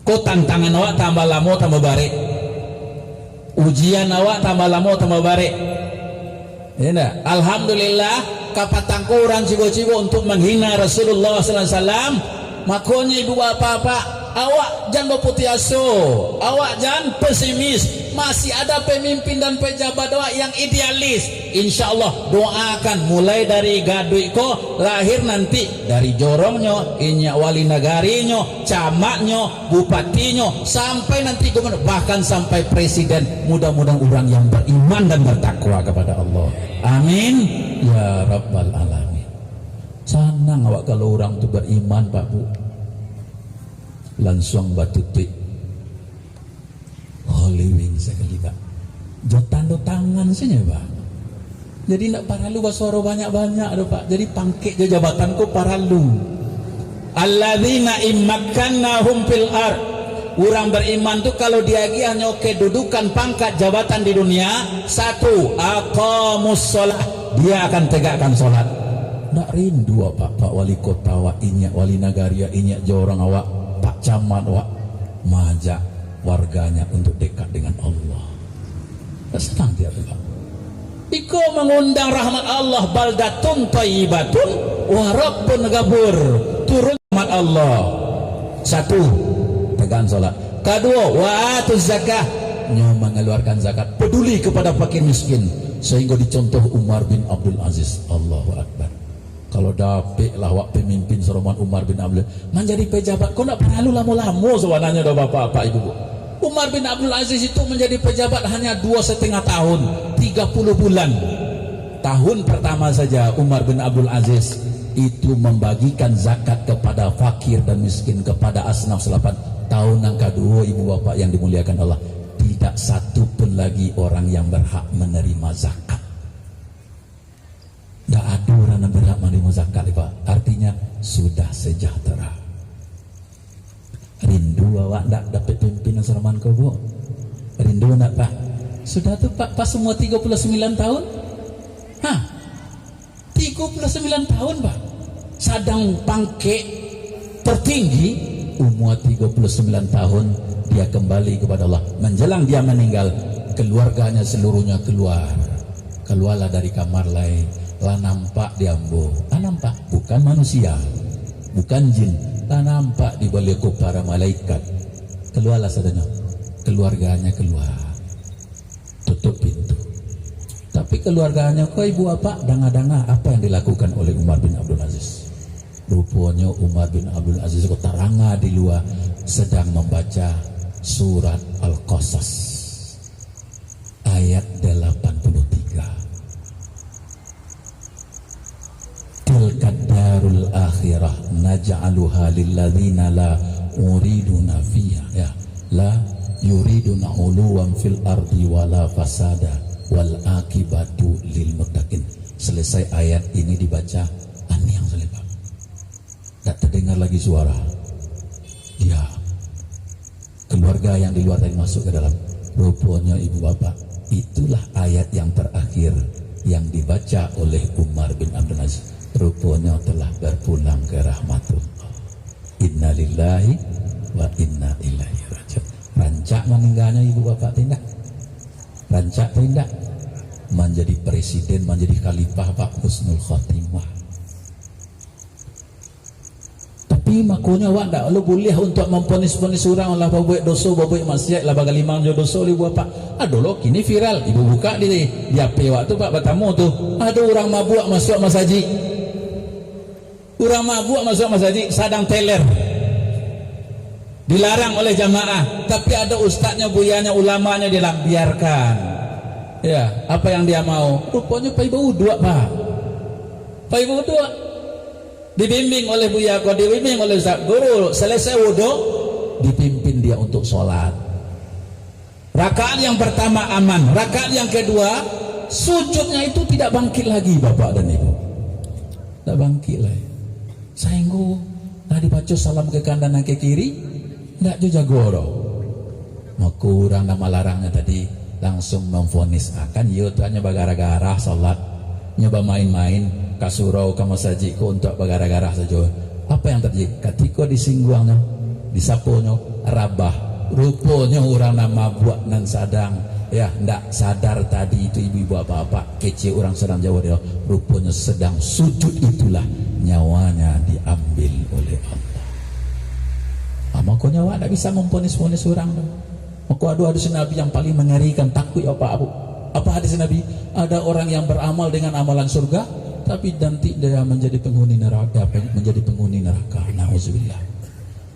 Ko tantangan awak tambah lamo tambah barek. Ujian awak tambah lamo tambah barek. Ya ndak? Alhamdulillah, kapatang ko urang cibo-cibo untuak manghina Rasulullah sallallahu alaihi wasallam. Makonyo ibu bapak-bapak, awak jan baputuih aso, awak jan pesimis. Masih ada pemimpin dan pejabat awak yang idealis. Insya Allah, doakan mulai dari gaduik ko lahir nanti, dari jorongnyo, inyiak wali nagarinyo, camatnyo, bupatinyo, sampai nanti gubernur, bahkan sampai presiden. Mudah-mudahan urang yang beriman dan bertakwa kepada Allah. Amin ya rabbal alamin. Sanang awak kalau urang tu beriman, Pak, Bu. Lansuang batutuik Holiwing sakali, Pak. Jo tando tangan sajo, Pak. Jadi, ndak paralu basuaro banyak-banyak doh, Pak. Jadi, pangkek jo jabatan ko paralu. Alladzina in makkannahum fil ard. Urang beriman tu, kalau diagiahnyo kedudukan, pangkat, jabatan di dunia, satu, aqamus shalah, dia akan tegakkan salat. Ndak rindu apak, Pak Wali Kota awak, inyiak wali nagari, inyiak jorong awak, Pak Camat awak, maajak warganya untuk dekat dengan Allah. Senang tiap, Pak. Iko mangundang rahmat Allah, baldatun thayyibatun wa rabbun ghafur. Turun rahmat Allah. Satu, tegakan salat. Kaduo, wa atuz zakah. Nyo mangaluarkan zakat, peduli kepada fakir miskin, sehingga dicontoh Umar bin Abdul Aziz. Allahu Akbar. Kalau dapeklah awak pemimpin saroman Umar bin Abdul, manjadi pejabat ko ndak paralu lamo-lamo sabananyo doh, bapak-bapak, ibu-ibu. Umar bin Abdul Aziz itu manjadi pejabat hanya dua setengah tahun, tiga puluh bulan. Tahun pertama saja Umar bin Abdul Aziz itu membagikan zakat kepada fakir dan miskin, kepada asnaf salapan. Tahun yang kedua, ibu bapak yang dimuliakan Allah, tidak satu pun lagi orang yang berhak menerima zakat. Ndak ado urang nan berhak manarimo zakat, Pak. Artinya, sudah sejahtera. Rindu awak ndak dapek pimpin nan saroman ko, Bu? Rindu ndak, Pak? Sudah tu, Pak, pas umua tigo puluh sembilan tahun? Hah? Tigo puluh sembilan tahun, Pak. Sadang pangkek tertinggi, umua tigo puluh sembilan tahun, dia kembali kepada Allah. Menjelang dia meninggal, keluarganya seluruhnya keluar. Kalualah dari kamar lai, lah nampak di ambo. Ah, nampak, bukan manusia, bukan jin, lah nampak di baliau ko para malaikat. Kalualah sadonyo, keluarganya keluar. Tutup pintu. Tapi keluarganya ko, ibu bapak, danga-danga apa yang dilakukan oleh Umar bin Abdul Aziz. Ruponyo Umar bin Abdul Aziz ko taranga di lua, sedang membaca surat Al-Qasas. Ayat delapan puluh tiga. Tilkad darul akhirah naj'aluha lilladzina la yuriduna fiha, ya, la yuriduna uluwan fil ardi wala fasada. Wal akibatu lil muttaqin. Selesai ayat ini dibaca, aniang sajo, Pak. Tak terdengar lagi suara. Diam. Keluarga yang di luar tadi masuk ke dalam. Rupanya ibu bapak, itulah ayat yang terakhir yang dibaca oleh Umar bin Abdul Aziz. Rupanya telah berpulang ke rahmatullah. Innalillahi wa inna ilaihi rajiun. Rancak meninggalnya ibu bapak tu indak? Rancak tu indak? Menjadi presiden, menjadi khalifah, Pak, husnul khotimah. Tapi makonyo awak ndak lo buliah untuak mamponis-ponis urang lah babuek doso, babuek maksiat, lah bagalimang jo doso, ibu bapak. Ado lo kini viral, ibu buka di, di H P awak tu, Pak, batamu tu. Ado urang mabuak masuak masajik. Urang mabuak masuak masajik, sadang teler. Dilarang oleh jamaah, tapi ado ustaznyo, buyanyo, ulamanyo dibiarkan. Ya, apa yang dia mau? Ruponyo pai bauduak, Pak. Pai bauduak. Dibimbing oleh buya ko, dibimbing oleh ustaz guru, selesai wuduk, dipimpin dia untuk sholat. Rakaat yang pertama aman, rakaat yang kedua, sujudnya itu tidak bangkit lagi, Bapak dan Ibu. Tidak bangkit lagi. Sahinggo lah dibaco salam ke kanan dan ke kiri, ndak jo jago doh. Mako urang nan malarangnyo tadi langsung mamvonis, "Ah, kan iyo tu hanyo bagara-gara salat, nyo bamain-main ka surau, ka masajik ko untuak bagara-gara sajo." Apa yang terjadi? Katiko disingguangnyo, disaponyo, rabah. Ruponyo urang nan mabuak nan sadang, ya, ndak sadar tadi itu ibu-ibu, apak-apak, kecek urang sadang jauah dari Allah. Ruponyo sedang sujud itulah nyawanya diambil oleh Allah. Ah, mako nyo awak ndak bisa mamponis-ponis urang tu. Mako ado hadis Nabi yang paling mengerikan, takuik apak, Abu. Apa hadis Nabi? Ada orang yang beramal dengan amalan surga, tapi nanti dia menjadi penghuni neraka, menjadi penghuni neraka. Nauzubillah.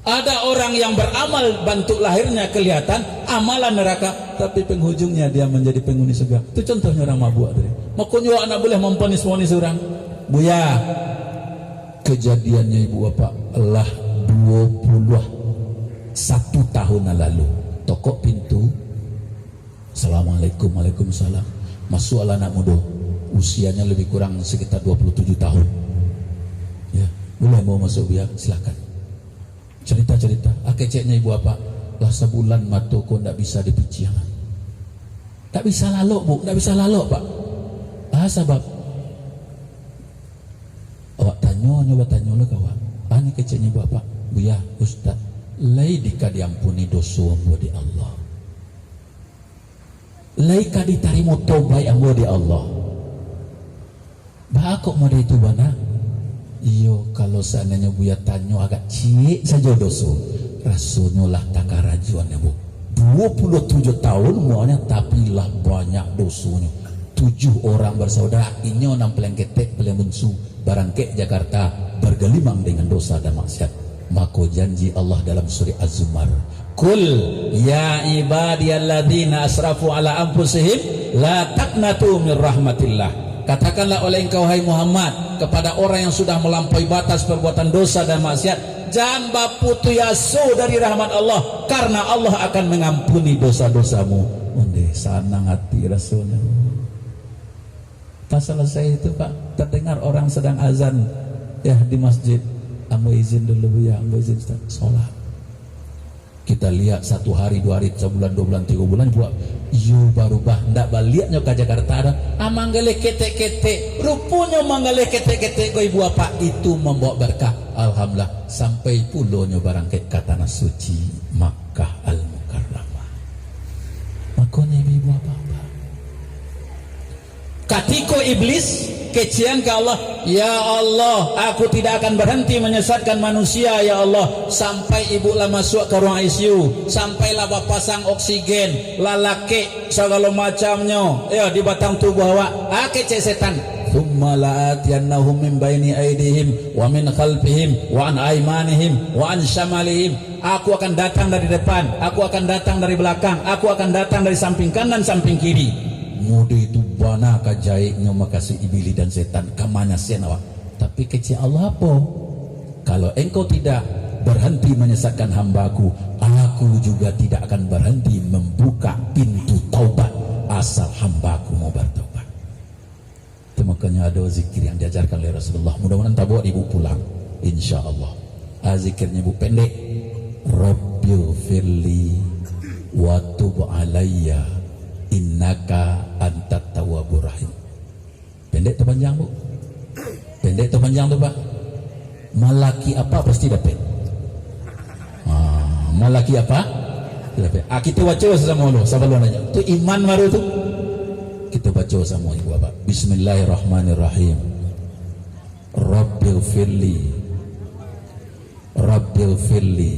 Ada orang yang beramal, bantuk lahirnya kelihatan amalan neraka, tapi penghujungnya dia menjadi penghuni surga. Itu contohnya orang mabuk tadi. Makonyo awak ndak boleh mamponis-ponis urang. Buya, kejadiannya ibu bapak lah dua puluh satu tahun yang lalu. Tokok pintu, "Assalamualaikum." "Waalaikumsalam." Masuaklah anak mudo. Usianya lebih kurang sekitar dua puluh tujuh tahun. Ya, boleh mau masuk, Buya? Silakan. Cerita-cerita. Ah, keceknya ibu bapak, lah sabulan mato ko ndak bisa dipiciangan. Ndak bisa lalok, Bu, ndak bisa lalok, Pak. Ah, sabab awak tanyo, nyo batanyo lah ka awak. Ah, ni keceknya ibu bapak, "Buya, Ustaz, lai di ka diampuni doso ambo di Allah? Lai ka ditarimo tobaik ambo di Allah?" "Baa kok model itu bana?" "Iyo, kalau saandainyo Buya tanyo agak ciek sajo doso, rasonyo lah takarajuan, Bu. Dua puluh tujuh tahun umurnyo, tapi lah banyak dosonyo. Tujuh orang bersaudara, inyo nan paling ketek, paling bunsu, barangkek Jakarta, bergelimang dengan dosa dan maksiat." Mako janji Allah dalam surah Az-Zumar, "Qul ya ibadiyalladzina asrafu ala anfusihim la taqnatu min rahmatillah." Katakanlah oleh engkau, hai Muhammad, kepada orang yang sudah melampaui batas perbuatan dosa dan maksiat, "Jan baputuih aso dari rahmat Allah, karena Allah akan mengampuni dosa-dosamu." Ondeh, sanang ati rasonyo. Pas selesai itu, Pak, terdengar orang sedang azan, ya, di masjid. "Ambo izin dulu, Buya, ambo izin, Ustaz, sholat." Kita lihat satu hari, dua hari, sebulan, dua bulan, tiga bulan, buat iyo barubah, ndak baliaknyo ka Jakarta dah. Ah, manggaleh ketek-ketek, ruponyo manggaleh ketek-ketek ko ibu bapak, itu membawa berkah. Alhamdulillah, sampai pulonyo barangkek ka tanah suci Makkah Al-Mukarramah. Makonyo ibu bapak, Pak. Katiko iblis kecekan ka Allah, "Ya Allah, aku tidak akan berhenti menyesatkan manusia, ya Allah, sampai ibu lah masuk ka ruang I C U, sampai lah bapasang oksigen, lah lakek sagalo macamnyo, ya, di batang tubuh awak." Ah, kecek setan, "Tsumma la'atiyannahum min baini aidihim, wa min khalfihim, wa an aimanihim, wa an syamalihim." Aku akan datang dari depan, aku akan datang dari belakang, aku akan datang dari samping kanan, samping kiri. Mudo itu bana ka jaiknyo makasih iblis dan setan, ka manyasek awak. Tapi kecek Allah apo? Kalau engkau tidak berhenti menyesatkan hamba-Ku, Aku juga tidak akan berhenti membuka pintu taubat asal hamba-Ku mau Bukannya ada zikir yang diajarkan oleh Rasulullah. Mudah-mudahan tabawa ibu pulang. Insya Allah. Ah, zikirnya ibu pendek. Rabbighfirli wa tub alayya innaka antat tawwabur rahim. Pendek atau panjang, Bu? Pendek atau panjang tu, Pak? Malaki apa pasti dapat. Ah, malaki apa? Pasti dapat. Ah, kita baca sama dulu, sabalun aja. Tu iman baru tu. Kita baca sama ibu bapak. Bismillahirrahmanirrahim. Rabbighfirli. Rabbighfirli.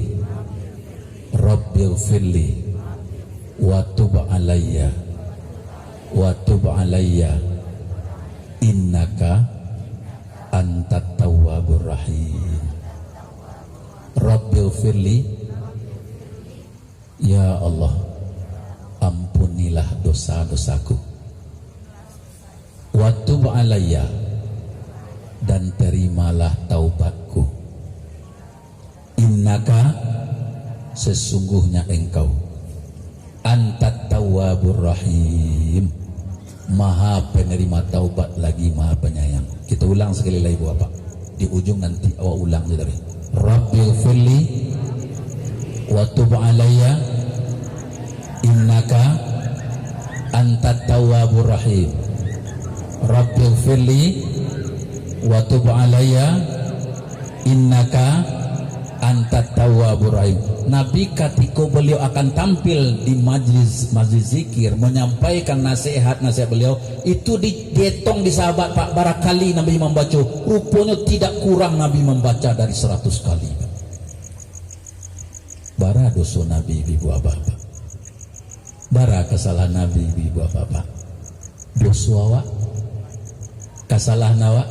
Rabbighfirli. Wa tub alayya. Wa tub alayya. Innaka antat tawwabur rahim. Rabbighfirli. Ya Allah, ampunilah dosa-dosaku. Wa tub alayya, dan terimalah taubatku. Innaka, sesungguhnya Engkau, antat tawwabur rahim, Maha Penerima Taubat lagi Maha Penyayang. Kita ulang sekali lagi, Bu Bapak. Di ujung nanti awak ulang je tadi. Rabbighfirli wa tub alayya innaka antat tawwabur rahim. Rabbighfirli wa tub alayya innaka antat tawwabur rahim. Nabi katiko beliau akan tampil di majlis, majlis zikir, menyampaikan nasihat-nasihat beliau, itu di-, dietong di sahabat, Pak, barakali Nabi mambaco. Ruponyo tidak kurang Nabi mambaca dari saratus kali, Pak. Bara doso Nabi, ibu bapak? Bara kasalahan Nabi, ibu bapak? Doso awak? Kasalahan awak?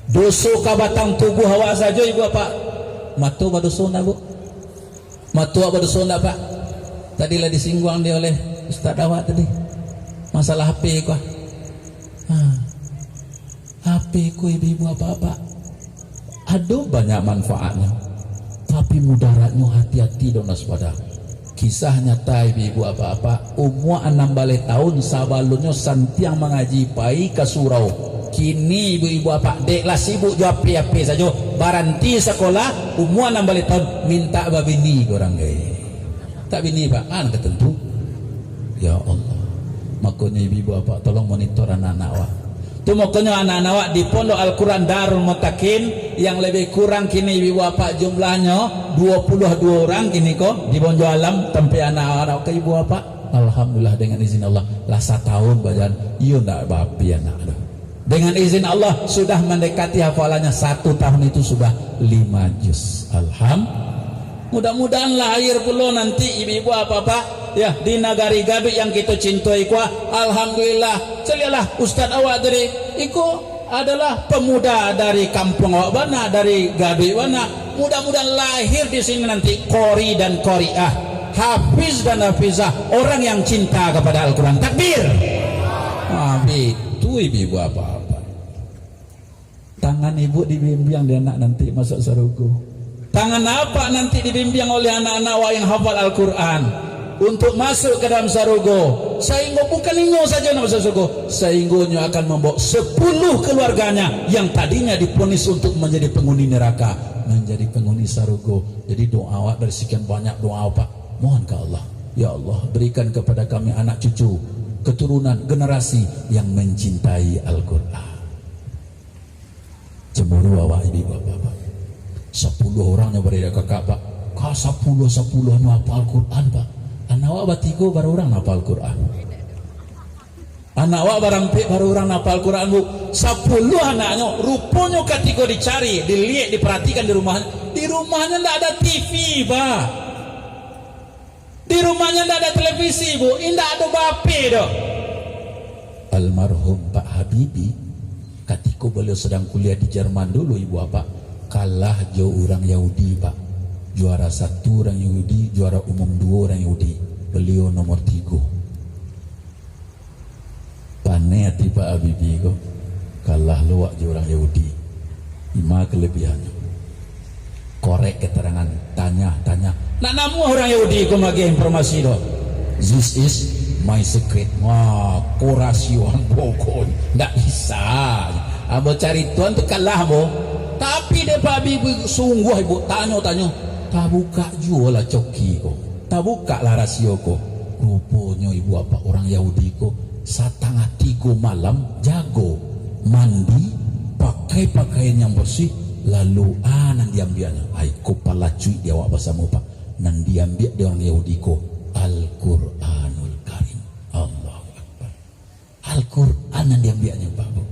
Doso ka batang tubuah awak sajo, ibu bapak. Mato badoso ndak, Bu? Mato awak badoso ndak, Pak? Tadi lah disingguang dia oleh ustaz awak tadi. Masalah H P ko. Ha. H P ko, ibu-ibu, bapak-bapak, ado banyak manfaatnyo, tapi mudaratnyo hati-hati, dong, waspada. Kisah nyata, ibu-ibu, bapak-bapak, umua anam baleh taun, sabalunnyo santiang mangaji, pai ka surau. Kini, ibu-ibu, bapak, dek lah sibuk jo H P-H P sajo, baranti sakolah, umua anam baleh taun, mintak babini ka urang, gai. Tak bini, Pak, kan ka tantu. Ya Allah. Makonyo ibu-ibu, bapak, tolong monitor anak-anak awak. Tu makonyo anak-anak awak di Pondok Al-Quran Darul Mutakin, yang lebih kurang kini ibu-ibu, bapak, jumlahnyo dua puluh dua urang kini ko di Bonjo Alam, tampek anak-anak awak ka ibu, bapak. Alhamdulillah, dengan izin Allah, lah satahun bajalan, iyo ndak baapi anak tu. Dengan izin Allah, sudah mendekati hafalannya, satu tahun itu sudah lima juz. Alham-, mudah-mudahan lahir pulo nanti ibu-ibu, bapak-bapak, ya, di nagari Gaduik yang kito cintai ko. Alhamdulillah, caliaklah ustaz awak tadi, iko adalah pemuda dari kampuang awak bana, dari Gaduik bana. Mudah-mudahan lahir di sini nanti qori dan qoriah, hafiz dan hafizah, orang yang cinta kepada Al-Quran. Takbir. Ah, itu ibu-ibu, bapak-bapak. Tangan ibu dibimbiang dek anak nanti masuk sarugo. Tangan apak nanti dibimbiang oleh anak-anak awak yang hafal Al-Quran untuk masuk ke dalam sarugo. Sahinggo bukan inyo saja nak masuk sarugo, sahinggo inyo akan mambawa sepuluh keluarganya yang tadinya diponis untuk menjadi penghuni neraka, menjadi penghuni sarugo. Jadi doa awak dari sekian banyak doa, Pak, mohon ke Allah. Ya Allah, berikan kepada kami anak cucu, keturunan, generasi yang mencintai Al-Quran. Cemburu awak ibu-ibu, bapak-bapak. Sapuluah urang nyo barada kakak, Pak. Ka sapuluah-sapuluah nyo hafal Quran, Pak. Anak awak batigo bara urang hafal Quran. Anak awak barampek bara urang hafal Quran, Bu. Sapuluah anaknyo, ruponyo katiko dicari, diliek, diparatikan di rumah, di rumahnyo ndak ada T V, Pak. Di rumahnyo ndak ada televisi, Bu, indak ado ba-H P doh. Almarhum Pak Habibie, katiko baliau sadang kuliah di Jerman dulu, ibu bapak, kalah jo urang Yahudi, Pak. Juara satu urang Yahudi, juara umum duo urang Yahudi. Baliau nomor tigo. Paneh ati Pak Habibie ko, kalah lo awak jo urang Yahudi. Ima kalebihannyo? Korek keterangan, tanya, tanya. Ndak namuah urang Yahudi ko maagiah informasi doh. This is My secret. Wah, ko rasio ambo ko. Ndak bisa. Ambo caritoan tu kalah ambo. Tapi dek Pak Habib sungguah ibu tanyo-tanyo. Tabukak juo lah coki ko. Tabukak lah rasio ko. Ruponyo ibu apak urang Yahudi ko satangah tigo malam jago, mandi, pakai pakaian yang bersih, lalu a nan diambiaknyo. Ai ko palacuik di awak basamo, Pak. Nan diambiak dek urang Yahudi ko Al-Quranul Karim. Allahu Akbar. Al-Quran nan diambiaknyo, Pak, Bu.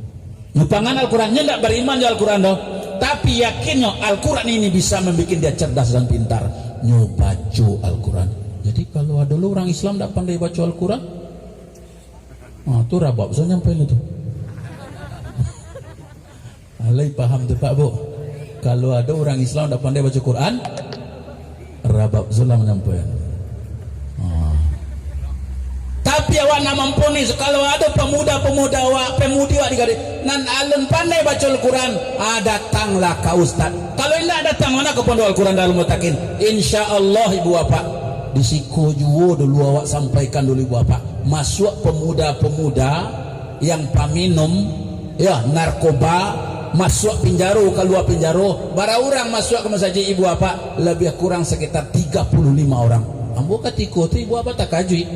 Nyo pangan Al-Quran, nyo ndak bariman jo Al-Quran doh. Tapi yakinnyo Al-Quran ini bisa mambuek dia cerdas dan pintar. Nyo baco Al-Quran. Jadi kalau ado lo urang Islam ndak pandai baco Al-Quran, ah, tu rabab sajo nyampainyo tu. Alai paham tu, Pak, Bu. Kalau ado urang Islam ndak pandai baco Quran, rabab sajo lah manyampaian. Ha. Tapi awak nak mampu ni, kalau ado pemuda-pemuda awak, pemudi awak di gadih, nan alun pandai baco Al-Quran, ah, datanglah ka ustaz. Kalau indak, datang mano ka Pondok Al-Quran Darul Mutakin. Insya Allah, ibu bapak, di siko juo dulu awak sampaikan dulu, ibu bapak. Masuak pemuda-pemuda yang paminum, ya, narkoba, masuak pinjaro, kalua pinjaro, bara urang masuak ka masajik, ibu bapak? Labiah kurang sakitar tiga puluh lima orang. Ambo katiko tu, ibu bapak, takajuik.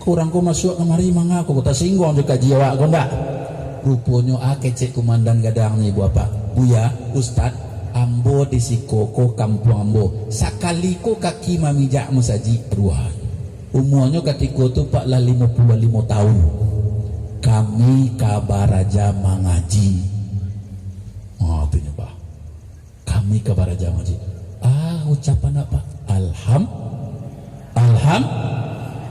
Ko urang ko masuak kamari manga ko, tasingguang jo kaji awak ko ndak? Ruponyo, ah, kecek kumandan gadang ni, ibu bapak. Buya, ustaz, ambo di siko ko kampuang ambo. Sakali ko kaki mamijak masajik, aduah. Umuanyo katiko tu, Pak, lah limo puluah limo taun. Kami ka baraja mangaji. Ha, tu nyo, Pak. Kami ka baraja mangaji. Ah, ucapan apa? Alham-, alham-,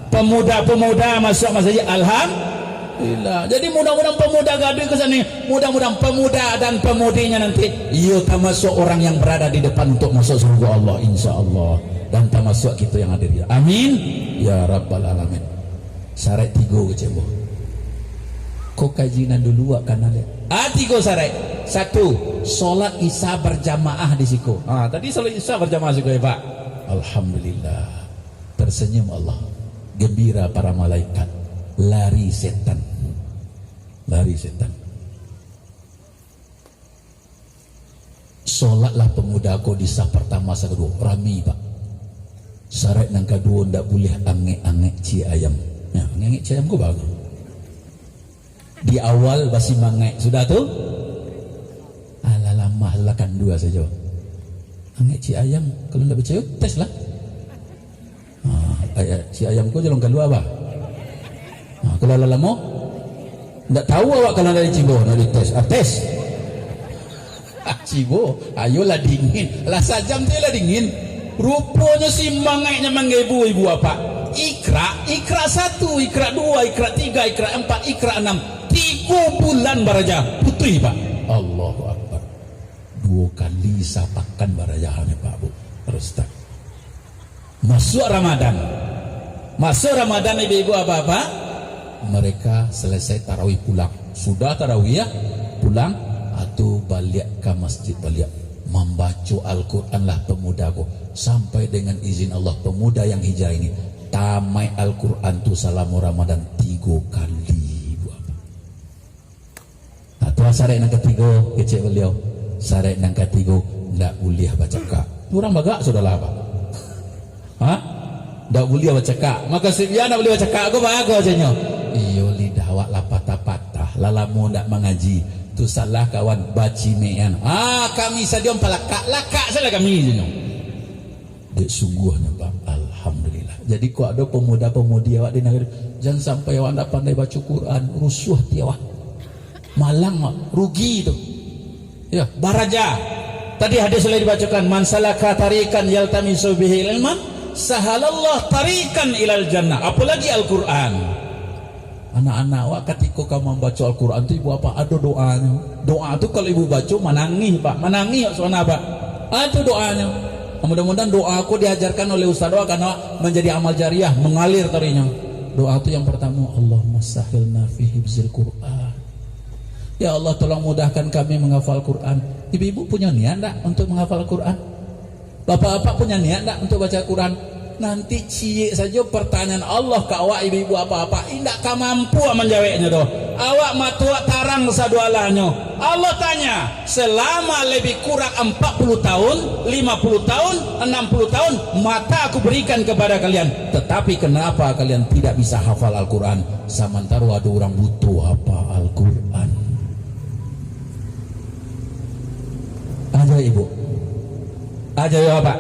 pemuda-pemuda masuk masajik, alhamdulillah. Jadi, mudah-mudahan pemuda Gadui ke sini, mudah-mudahan pemuda dan pemudinya nanti, iyo tamasuak orang yang berada di depan untuk masuk surga Allah, insya Allah. Dan tamasuak kita yang hadir. Amin. Ya Rabbal Alamin. Saraik tigo kecek ambo. Ko kaji nan dulu awak kana liek. Ah, tigo saraik. Satu, solat Isya berjamaah di siko. Ah, tadi solat Isya berjamaah siko, ya, Pak? Alhamdulillah. Tersenyum Allah. Gembira para malaikat. Lari setan. Lari setan. Solatlah pemuda ko di saf partama, saf kaduo, rami, Pak. Saraik nan kaduo, ndak buliah angek-angek ciek ayam. Nah, angek-angek ciek ayam ko bagus. Di awal basimangaik, sudah tu, alah lamah, alah kandua sajo. Angek ciek ayam, kalau ndak picayo, tes lah. Ha, ay-, si ayam ko jalong kalua, bah. Ha, kalau lah lamo, ndak tahu awak kalau ndak dicibo, ndak dites. Ah, tes. Ah, cibo, ayo lah dingin. Lah sajam tu lah dingin. Ruponyo si mangaiknyo manggebu, ibu bapak. Ikra, ikra satu, ikra dua, ikra tiga, ikra ampat, ikra anam. Tigo bulan baraja, putuih, Pak. Allahu Akbar. Duo kali sapakan baraja nyo, Pak, Bu. Terus tak. Masuk Ramadan. Masuk Ramadan, ibu-ibu, bapak-bapak, mereka selesai tarawih pulang. Sudah tarawih, ya, pulang, atau baliak ka masjid baliak. Mambaco Al-Quran lah pemuda ko. Sampai dengan izin Allah, pemuda yang hijrah ini tamaik Al-Quran tu salamo Ramadan tigo kali, ibu, bapak. Nah, tu saraik nan katigo, kecek baliau. Saraik nan katigo, ndak buliah bacakak. Urang bagak, sudahlah, Pak. Ha? Ndak buliah bacakak. Mako, si Bia ndak buliah bacakak, ko baa ko, ceknyo? Iyo, lidah awak lah patah-patah. Lah lamo ndak mangaji. Tu salah, kawan, bacimekan. Ah, kami sajo palakak, lakak sajolah kami, ceknyo. Dek sungguahnyo, Pak, alhamdulillah. Jadi, kok ado pemuda-pemudi awak di nagari, jan sampai awak ndak pandai baco Quran, rusuah ati awak. Malang awak, rugi tu. Ya, baraja. Tadi hadis lah dibacokan, "Man salaka tariqan yaltamisu bihi ilman, sahalallahu tariqan ilal jannah." Apolagi Al-Quran. Anak-anak awak katiko ka mambaco Al-Quran tu, ibu bapak, ado doanyo. Doa tu kalau ibu baco, manangih, Pak. Manangih awak sabananyo, Pak. Ah, tu doanyo. Mudah-mudahan doa ko diajarkan oleh ustaz awak, karena manjadi amal jariah, mangalir tarinyo. Doa tu yang pertama, "Allahumma sahhilna fi hifzil Quran." Ya Allah, tolong mudahkan kami menghafal Quran. Ibu-ibu punya niat ndak untuk menghafal Quran? Bapak-bapak punya niat ndak untuk baca Quran? Nanti ciek sajo pertanyaan Allah ka awak, ibu-ibu, apak-apak, indak ka mampu awak manjaweknyo doh. Awak matuak tarang sadualahnyo. Allah tanya, selama lebih kurang empat puluh tahun, lima puluh tahun, enam puluh tahun, mata Aku berikan kepada kalian. Tetapi kenapa kalian tidak bisa hafal Al-Quran? Samantaro ado urang buto hafal Al-Quran. Ajaib, Bu. Ajaib, Bapak.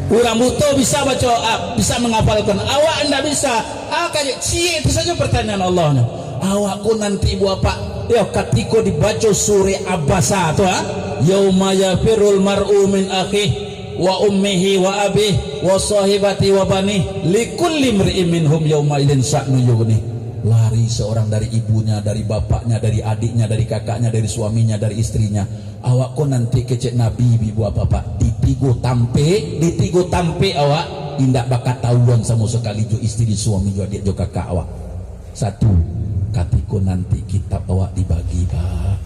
Urang buto bisa baco, ah, bisa manghafalkan. Awak indak bisa. Ah, kayak ciek itu saja pertanyaan Allah nyo. Awak ko nanti, Bu, Bapak. Yo, katiko dibaco surah Abasa tu, ah. "Yauma yafirrul mar'u min akhih, wa ummihi, wa abih, wa sahibati, wa banih, likulli mri'in minhum yauma idzin sya'nun yughnih." Lari seorang dari ibunya, dari bapaknya, dari adiknya, dari kakaknya, dari suaminya, dari istrinya. Awak ko nanti kecek Nabi, ibu-ibu, apak-apak, di tigo tampek, di tigo tampek awak indak bakatahuan samo sakali jo istri, suami, jo adik, jo kakak awak. Satu, katiko nanti kitab awak dibagi, Pak.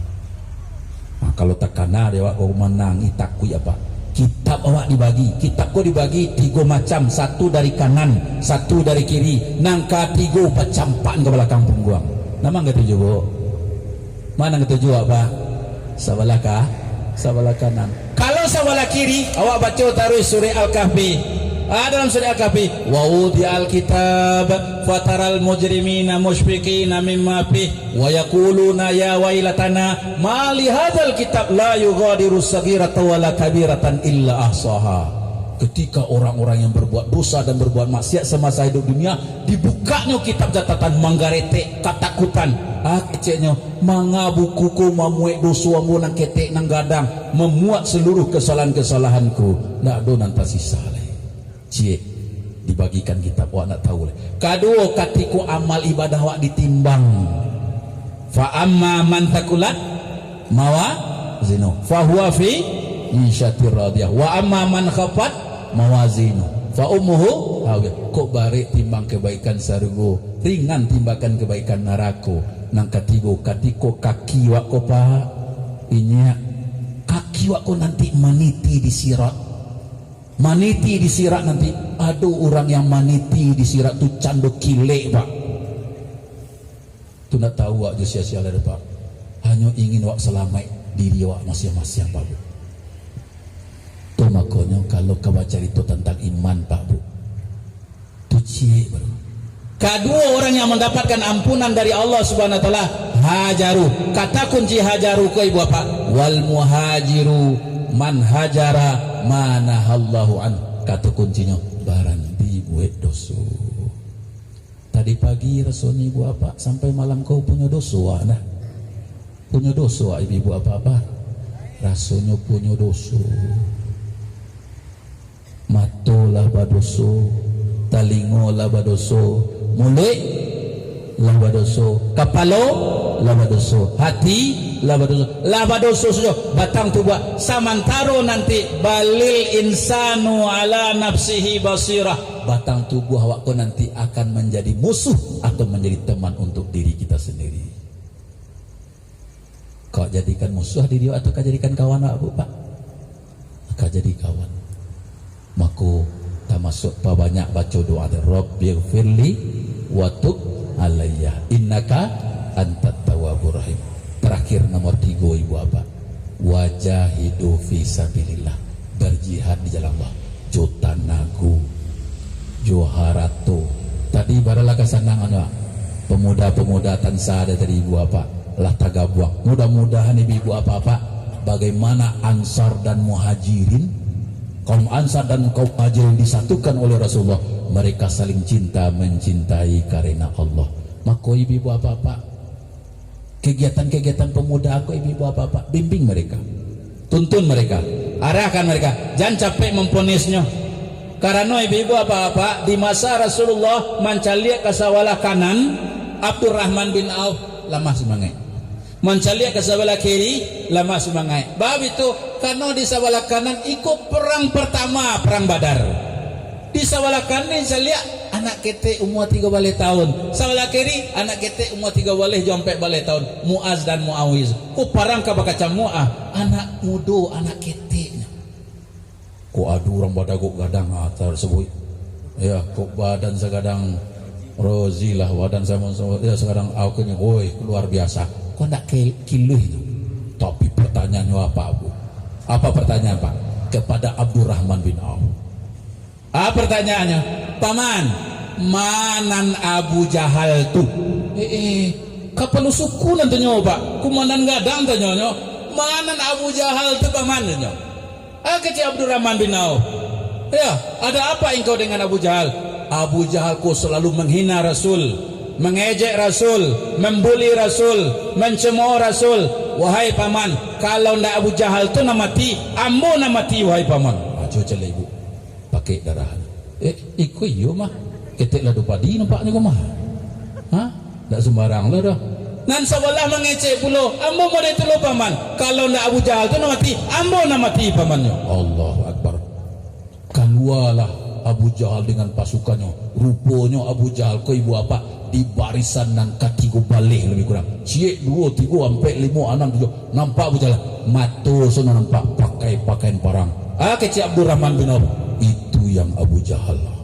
Nah, kalau takana dek awak, ko manangih, takuik, Pak. Kitab awak dibagi, kitab ko dibagi tigo macam, satu dari kanan, satu dari kiri, nan katigo bacampakan ka balakang pungguang. Nan ma nan katuju, Bu? Ma nan katuju, Pak? Sabalah ka-, sabalah kanan. Kalau sabalah kiri, awak baco taruih surah Al-Kahfi. Ah, dalam surah Al-Kahfi, "Wa wudi'al kitab, fataral mujrimina musyfiqina mimma fih, wa yaquluna ya wailatana, ma li hadzal kitab la yughadiru shaghiratan wala kabiratan illa ahsaha." Ketika orang-orang yang berbuat dosa dan berbuat maksiat semasa hidup dunia, dibukaknyo kitab catatan, manggaretek, katakutan. Ah, keceknyo, "Manga buku ko mamuek doso ambo nan ketek nan gadang, mamuat seluruh kesalahan-kesalahanku, ndak ado nan tasisa lai." Ciek, dibagikan kitab, awak ndak tahu lai. Kaduo, katiko amal ibadah awak ditimbang. Fa amma man thaqulat mawazinuh, fa huwa fi 'isyatir radiyah. Wa amma man khaffat mawazinuh, fa ummuhu hawiyah. Kok barek timbang kebaikan sarugo, ringan timbangan kebaikan narako. Nan katigo, katiko kaki awak ko, Pak, inyiak, kaki awak ko nanti maniti di sirat. Maniti di sirat nanti, ado urang yang maniti di sirat tu cando kilek, Pak. Tu ndak tahu awak jo sia-sia lai, Pak. Hanyo ingin awak salamaik diri awak masiang-masiang, Pak, Bu. Tu makonyo, kalau ka bacarito tantang iman, Pak, Bu, tu ciek baru. Kaduo urang yang mandapatkan ampunan dari Allah Subhanahu wa Taala, hajaru. Kata kunci hajaru ko, ibu bapak, wal muhajiru man hajara ma nahallahu an. Kato kuncinyo, baranti buek doso. Tadi pagi rasonyo ibu bapak sampai malam ko punyo doso, ah, nah. Punyo doso, ah, ibu-ibu, apak-apak? Rasonyo punyo doso. Mato lah badoso, talingo lah badoso, muluik lah badoso, kapalo lah badoso, hati lah badoso, lah badoso sajo batang tubuah. Samantaro nanti, balil insanu ala nafsihi basirah, batang tubuah awak ko nanti akan manjadi musuh atau manjadi teman untuk diri kita sendiri. Kau jadikan musuh diri awak atau kau jadikan kawan awak, Bu, Pak? Kau jadi kawan. Mako, tamasuak pabanyak baco doa tu, "Rabbighfirli wa tub alayya, innaka antat tawwabur rahim." Terakhir, nomor tigo, ibu bapak, "Wajahidu fi sabilillah." Berjihad di jalan Allah, jo tanago, jo harato. Tadi baralah kasanangan, Pak. Pemuda-pemuda Tansar tadi, ibu bapak, lah tagabuang. Mudah-mudahan ibu-ibu, apak-apak, bagaimana Ansar dan Muhajirin, kaum Ansar dan kaum Muhajirin disatukan oleh Rasulullah, mereka saling cinta mencintai karena Allah. Mako, ibu-ibu, apak-apak, kegiatan-kegiatan pemuda ko, ibu-ibu, apak-apak, bimbing mereka. Tuntun mereka. Arahkan mereka. Jan capek mamponisnyo. Karano, ibu-ibu, apak-apak, di masa Rasulullah mancaliak ka sabalah kanan, Abdurrahman bin Auf lamah sumangaik. Mancaliak ka sabalah kiri, lamah sumangaik. Bab itu, karano di sabalah kanan iko perang pertama, Perang Badar. Di sabalah kanan caliak, anak ketek umua tigo baleh taun. Sabalah kiri, anak ketek umua tigo baleh jo ampek baleh taun. Muaz dan Muawiz. Ko parang ka bakacamuak, ah. Anak mudo, anak keteknyo. Kok ado urang badagok gadang, ah, tasabuik. Ya, kok badan sagadang Rozi lah, badan samo, samo, ya, sagadang Alkun, woi, luar biasa. Kok ndak ke-, kiluih tu? Tapi pertanyaannyo apa, Bu? Apa pertanyaan, Pak? Kepada Abdurrahman bin Auf. Ah, pertanyaannyo, "Paman, manan Abu Jahal tu?" Eh, eh, kapalo suku nan tanyo, Pak. Kumandan gadang tanyonyo, "Manan Abu Jahal tu, Paman?" tanyo. Ah, kecek Abdurrahman bin Auf, "Ya, ada apa engkau dengan Abu Jahal?" "Abu Jahal ko selalu menghina Rasul, mengejek Rasul, membuli Rasul, mencemooh Rasul." "Wahai Paman, kalau ndak Abu Jahal tu nan mati, ambo nan mati, wahai Paman." Ah, cubo caliak, Bu. Pakek darah. Eh, iko iyo mah. Ketek lado padi nampaknyo ko mah. Ha? Ndak sumbarang lo doh. Nan sabalah mangecek pulo, "Ambo model tu lo, Paman. Kalau ndak Abu Jahal tu nan mati, ambo nan mati, Pamannyo." Allahu Akbar. Kalualah Abu Jahal dengan pasukannyo. Ruponyo Abu Jahal ko, Ibu Apak, di barisan nan katigo baleh labiah kurang. Ciek, duo, tigo, ampek, limo, anam, tujuah. Nampak Abu Jahal? Mato so nan nampak, pakai pakaian parang. Ah, kecek Abdurrahman bin Auf, "Itu yang Abu Jahal lah."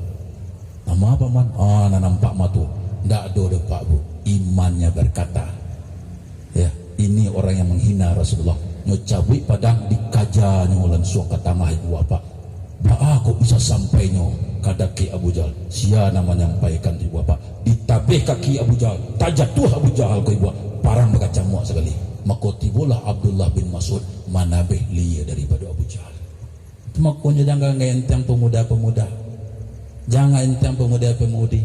"Nama, Paman?" "Ah, nan nampak mato." Ndak ado doh, Pak, Bu. Imannya berkata, "Ya, ini orang yang menghina Rasulullah." Nyo cabuik padang, dikajanyo lansuang ka tangah, Ibu Apak. Baa kok bisa sampainyo ka dakek Abu Jahal? Sia nan manyampaikan tu, Ibu Apak? Ditabeh kaki Abu Jahal, tajatuah Abu Jahal ko, Ibu Apak. Parang bakacamuak sakali. Mako tibolah Abdullah bin Mas'ud manabeh lia daripado Abu Jahal. Itu makonyo jangan enteng pemuda-pemuda. Jangan enteng pemuda-pemudi.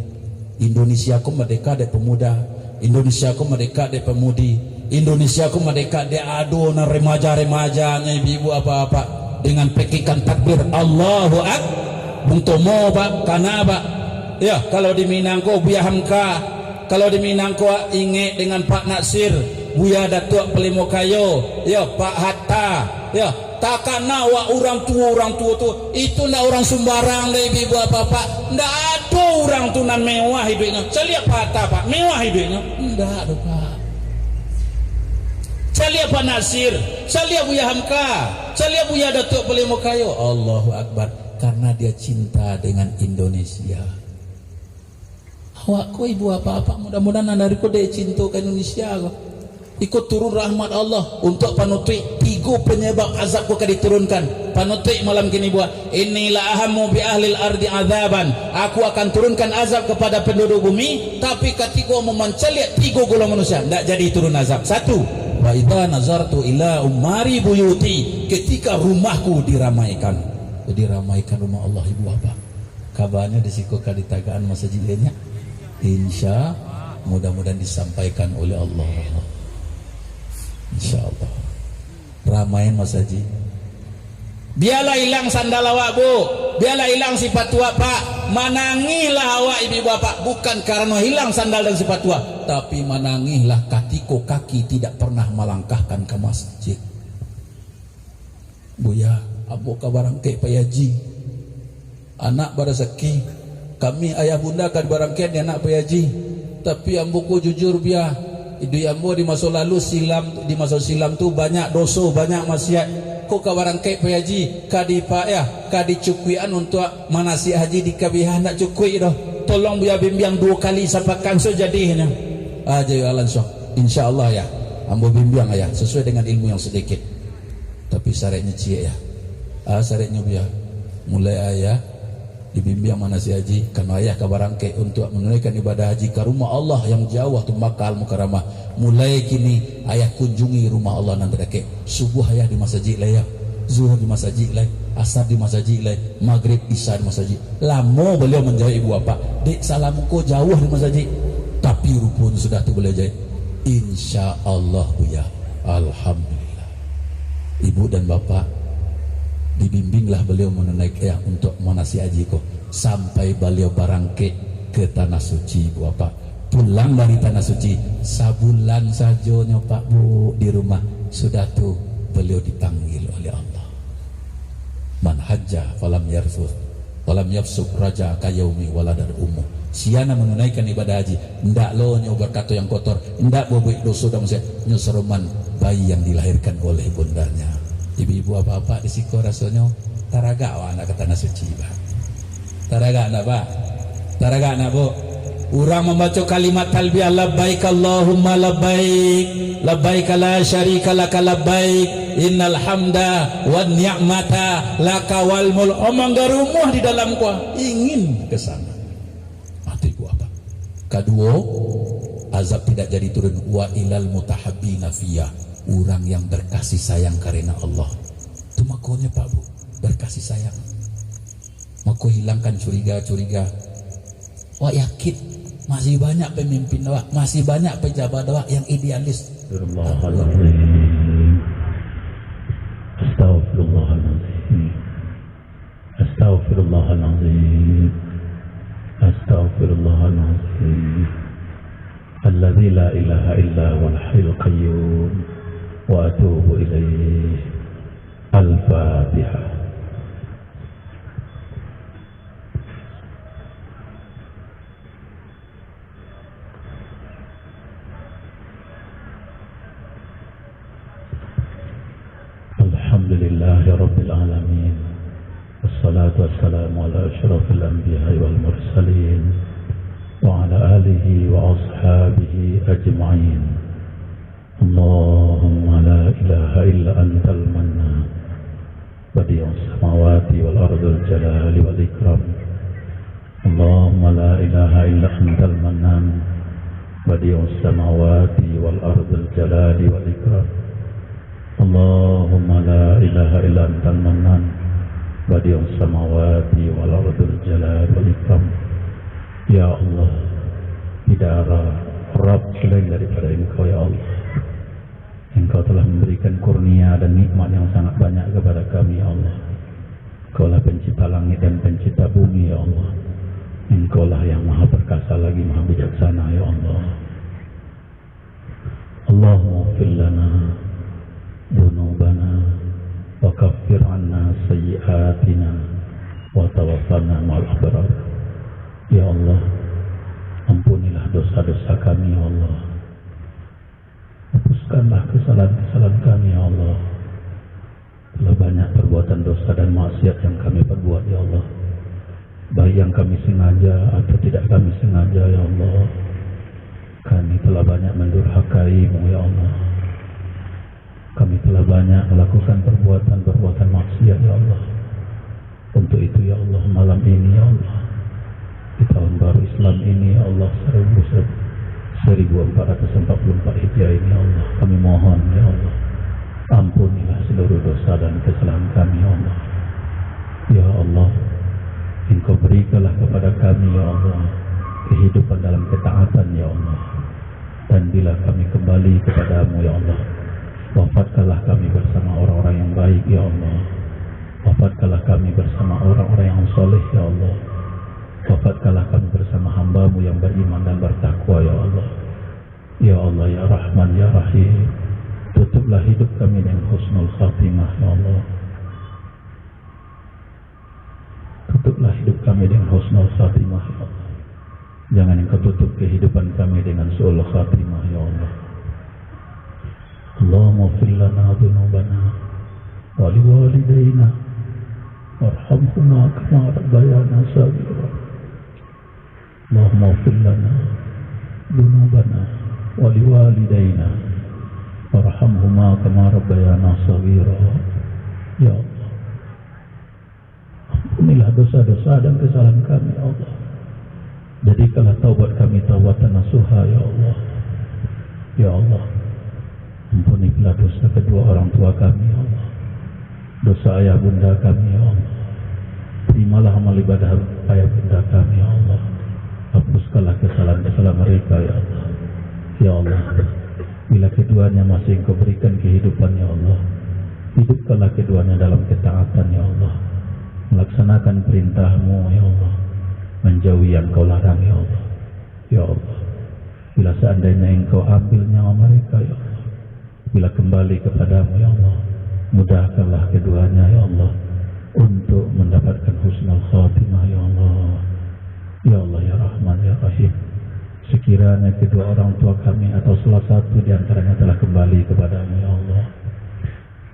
Indonesia ko merdeka dek pemuda. Indonesia ko merdeka dek pemudi. Indonesia ko merdeka dek ado nan remaja-remajanyo, ibu-ibu, apak-apak, dengan pekikan takbir Allahu Ak-, Bung Tomo, Pak, kana, Pak. Ya, kalau di Minang ko Buya Hamka, kalau di Minang ko ingek dengan Pak Natsir, Buya Datuak Palimo Kayo, ya, Pak Hatta, ya, takana awak urang tuo, urang tuo tu, itu ndak urang sumbarang doh, ibu-ibu, apak-apak. Ndak ado urang tu nan mewah iduiknyo. Caliak Pak Hatta, Pak, mewah iduiknyo? Ndak doh, Pak. Caliak Pak Natsir, caliak Buya Hamka, caliak Buya Datuak Palimo Kayo. Allahu Akbar. Karena dia cinta dengan Indonesia. Awak ko, ibu, apak-apak, mudah-mudahan nan dari ko dek cinto ka Indonesia ko. Iko turun rahmat Allah untuak panutuik, tigo penyebab azab ko ka diturunkan. Panutuik malam kini, buah, "Inni la ahammu bi ahlil ardi azaban." Aku akan turunkan azab kepada penduduk bumi, tapi katigo ambo mancaliak tigo golongan manusia, ndak jadi turun azab. Satu, "Wa idza nazartu ila umari buyuti." Ketika rumahku diramaikan. Diramaikan rumah Allah, ibu, apak. Kabanyo di siko ka ditagakan masajik lainyo. Insya, mudah-mudahan disampaikan oleh Allah. Insya Allah. Ramaian masajik. Bialah ilang sandal awak, Bu. Bialah ilang sipatu awak, Pak. Manangihlah awak, ibu-ibu, apak. Bukan karano hilang sandal dan sipatu awak, tapi manangihlah katiko kaki tidak pernah malangkahkan ka masjid. "Buya, ambo ka barangkek pai haji. Anak barasaki. Kami ayah bunda ka dibarangkek di anak pai haji. Tapi ambo ko jujur, Buya, iduik ambo di maso lalu silam, di maso silam tu banyak doso, banyak maksiat. Ko ka barangkek pai haji, ka dipa-, ya, ka dicukuikan untuak manasik haji di K B H ndak cukuik doh. Tolong Buya bimbiang duo kali sapakan so jadihnyo." Ah, jawab lansuang, "Insya Allah, ya. Ambo bimbiang, ya, sesuai dengan ilmu yang sedikit." Tapi syaratnyo ciek, ya. Ah, syaratnyo, Buya. Mulai ayah dibimbiang manasik haji, karano ayah ka barangkek untuak manunaikan ibadah haji ka rumah Allah yang jauah tu, Makkah Al-Mukarramah. Mulai kini ayah kunjungi rumah Allah nan tadakek. Subuh ayah di masajik lai, ya. Zuhur di masajik lai, Asar di masajik lai, Magrib, Isya di masajik. Lamo baliau manjawab ibu apak, dek salam ko jauah di masajik. Tapi ruponyo sudah tu baliau jawab, "Insya Allah, Buya." Alhamdulillah. Ibu dan bapak, dibimbinglah baliau manunaikan, ya, untuak manasik haji ko, sampai baliau barangkek ke Tanah Suci, ibu apak. Pulang dari Tanah Suci, sabulan sajonyo, Pak, Bu, di rumah, sudah tu baliau dipanggil oleh Allah. "Man hajja falam yarfuth, walam yafsuq raja kayaumi waladar ummu." Sia nan manunaikan ibadah haji, ndak lo nyo bakato yang kotor, ndak babuek doso, ndak maksiat, nyo saroman bayi yang dilahirkan oleh bundanya. Ibu-ibu, apak-apak di siko rasonyo, Taragak awak nak ka Tanah Suci, Pak? Taragak ndak, Pak? Taragak ndak, Bu? Urang mambaco kalimat talbiyah, "Labbaik Allahumma labbaik, labbaik la syarika laka labbaik, innal hamda wan ni'mata laka wal mulk." Omong garumuah di dalam gua, ingin ke sana. Mati gua, Pak. Kaduo, azab tidak jadi turun. "Wa ilal mutahabbina fiyya." Urang yang berkasih sayang karena Allah. Tu makonyo, Pak, Bu, berkasih sayang. Mako, hilangkan curiga-curiga. Awak yakin, masih banyak pemimpin awak, masih banyak pejabat awak yang idealis. Astagfirullahaladzim. Astagfirullahaladzim. Astagfirullahaladzim. Astagfirullahaladzim. Alladzi la ilaha illa huwal hayyul qayyum. Wa atubu ilaih. Al-Fatihah. Alhamdulillahi Rabbil Alamin. Wassalatu wassalamu ala asyrafil anbiya'i wal mursalin, wa ala alihi wa ashabihi ajma'in. Allahumma la ilaha illa antal mannan, badi'us samawati wal ardil jalali wal ikram. Allahumma la ilaha illa antal mannan, badi'us samawati wal ardil jalali wal ikram. Allahumma la ilaha illa antal mannan, badi'us samawati wal ardil jalali wal ikram. Ya Allah, tidak ada Rabb selain daripada Engkau, ya Allah. Engkau telah memberikan kurnia dan nikmat yang sangat banyak kepada kami, ya Allah. Engkaulah pencipta langit dan pencipta bumi, ya Allah. Engkaulah yang maha perkasa lagi maha bijaksana, ya Allah. Allahumma ighfir lana dzunubana wa kaffir anna sayyi'atina wa tawaffana ma'al abrar. Ya Allah, ampunilah dosa-dosa kami, ya Allah. Hapuskanlah kesalahan-kesalahan kami, ya Allah. Telah banyak perbuatan dosa dan maksiat yang kami perbuat, ya Allah. Baik yang kami sengaja atau tidak kami sengaja, ya Allah. Kami telah banyak mendurhakai-Mu, ya Allah. Kami telah banyak melakukan perbuatan-perbuatan maksiat, ya Allah. Untuk itu, ya Allah, malam ini, ya Allah, di tahun baru Islam ini, ya Allah, seribu, seribu empat ratus empat puluh empat Hijriah ini, ya Allah, kami mohon, ya Allah, ampunilah seluruh dosa dan kesalahan kami, ya Allah. Ya Allah, Engkau berikanlah kepada kami, ya Allah, kehidupan dalam ketaatan, ya Allah. Dan bila kami kembali kepada-Mu, ya Allah, wafatkanlah kami bersama orang-orang yang baik, ya Allah. Wafatkanlah kami bersama orang-orang yang soleh, ya Allah. Wafatkanlah kami bersama hamba-Mu yang beriman dan bertakwa, ya Allah. Ya Allah, ya Rahman, ya Rahim, tutuplah hidup kami dengan husnul khatimah, ya Allah. Tutuplah hidup kami dengan husnul khatimah, ya Allah. Jangan Engkau tutup kehidupan kami dengan su'ul khatimah, ya Allah. Allahumma ighfir lana dzunubana wa liwalidaina warhamhuma kama rabbayana shaghira. Allahumma ighfir lana dzunubana wa liwalidaina warhamhuma kama rabbayana shaghira. Ya Allah, ampunilah dosa-dosa dan kesalahan kami, ya Allah. Jadikanlah taubat kami taubatan nasuha, ya Allah. Ya Allah, ampunilah dosa kedua orang tua kami, ya Allah. Dosa ayah bunda kami, ya Allah. Terimalah amal ibadah ayah bunda kami, ya Allah. Hapuskanlah kesalahan-kesalahan mereka, ya Allah. Ya Allah, bila keduanya masih Engkau berikan kehidupan, ya Allah, hidupkanlah keduanya dalam ketaatan, ya Allah. Melaksanakan perintah-Mu, ya Allah. Menjauhi yang Kau larang, ya Allah. Ya Allah, bila seandainya Engkau ambil nyawa mereka, ya Allah, bila kembali kepada-Mu, ya Allah, mudahkanlah keduanya, ya Allah, untuk mendapatkan husnul khatimah, ya Allah. Ya Allah, ya Rahman, ya Rahim, sekiranya kedua orang tua kami atau salah satu di antaranya telah kembali kepada-Mu, ya Allah,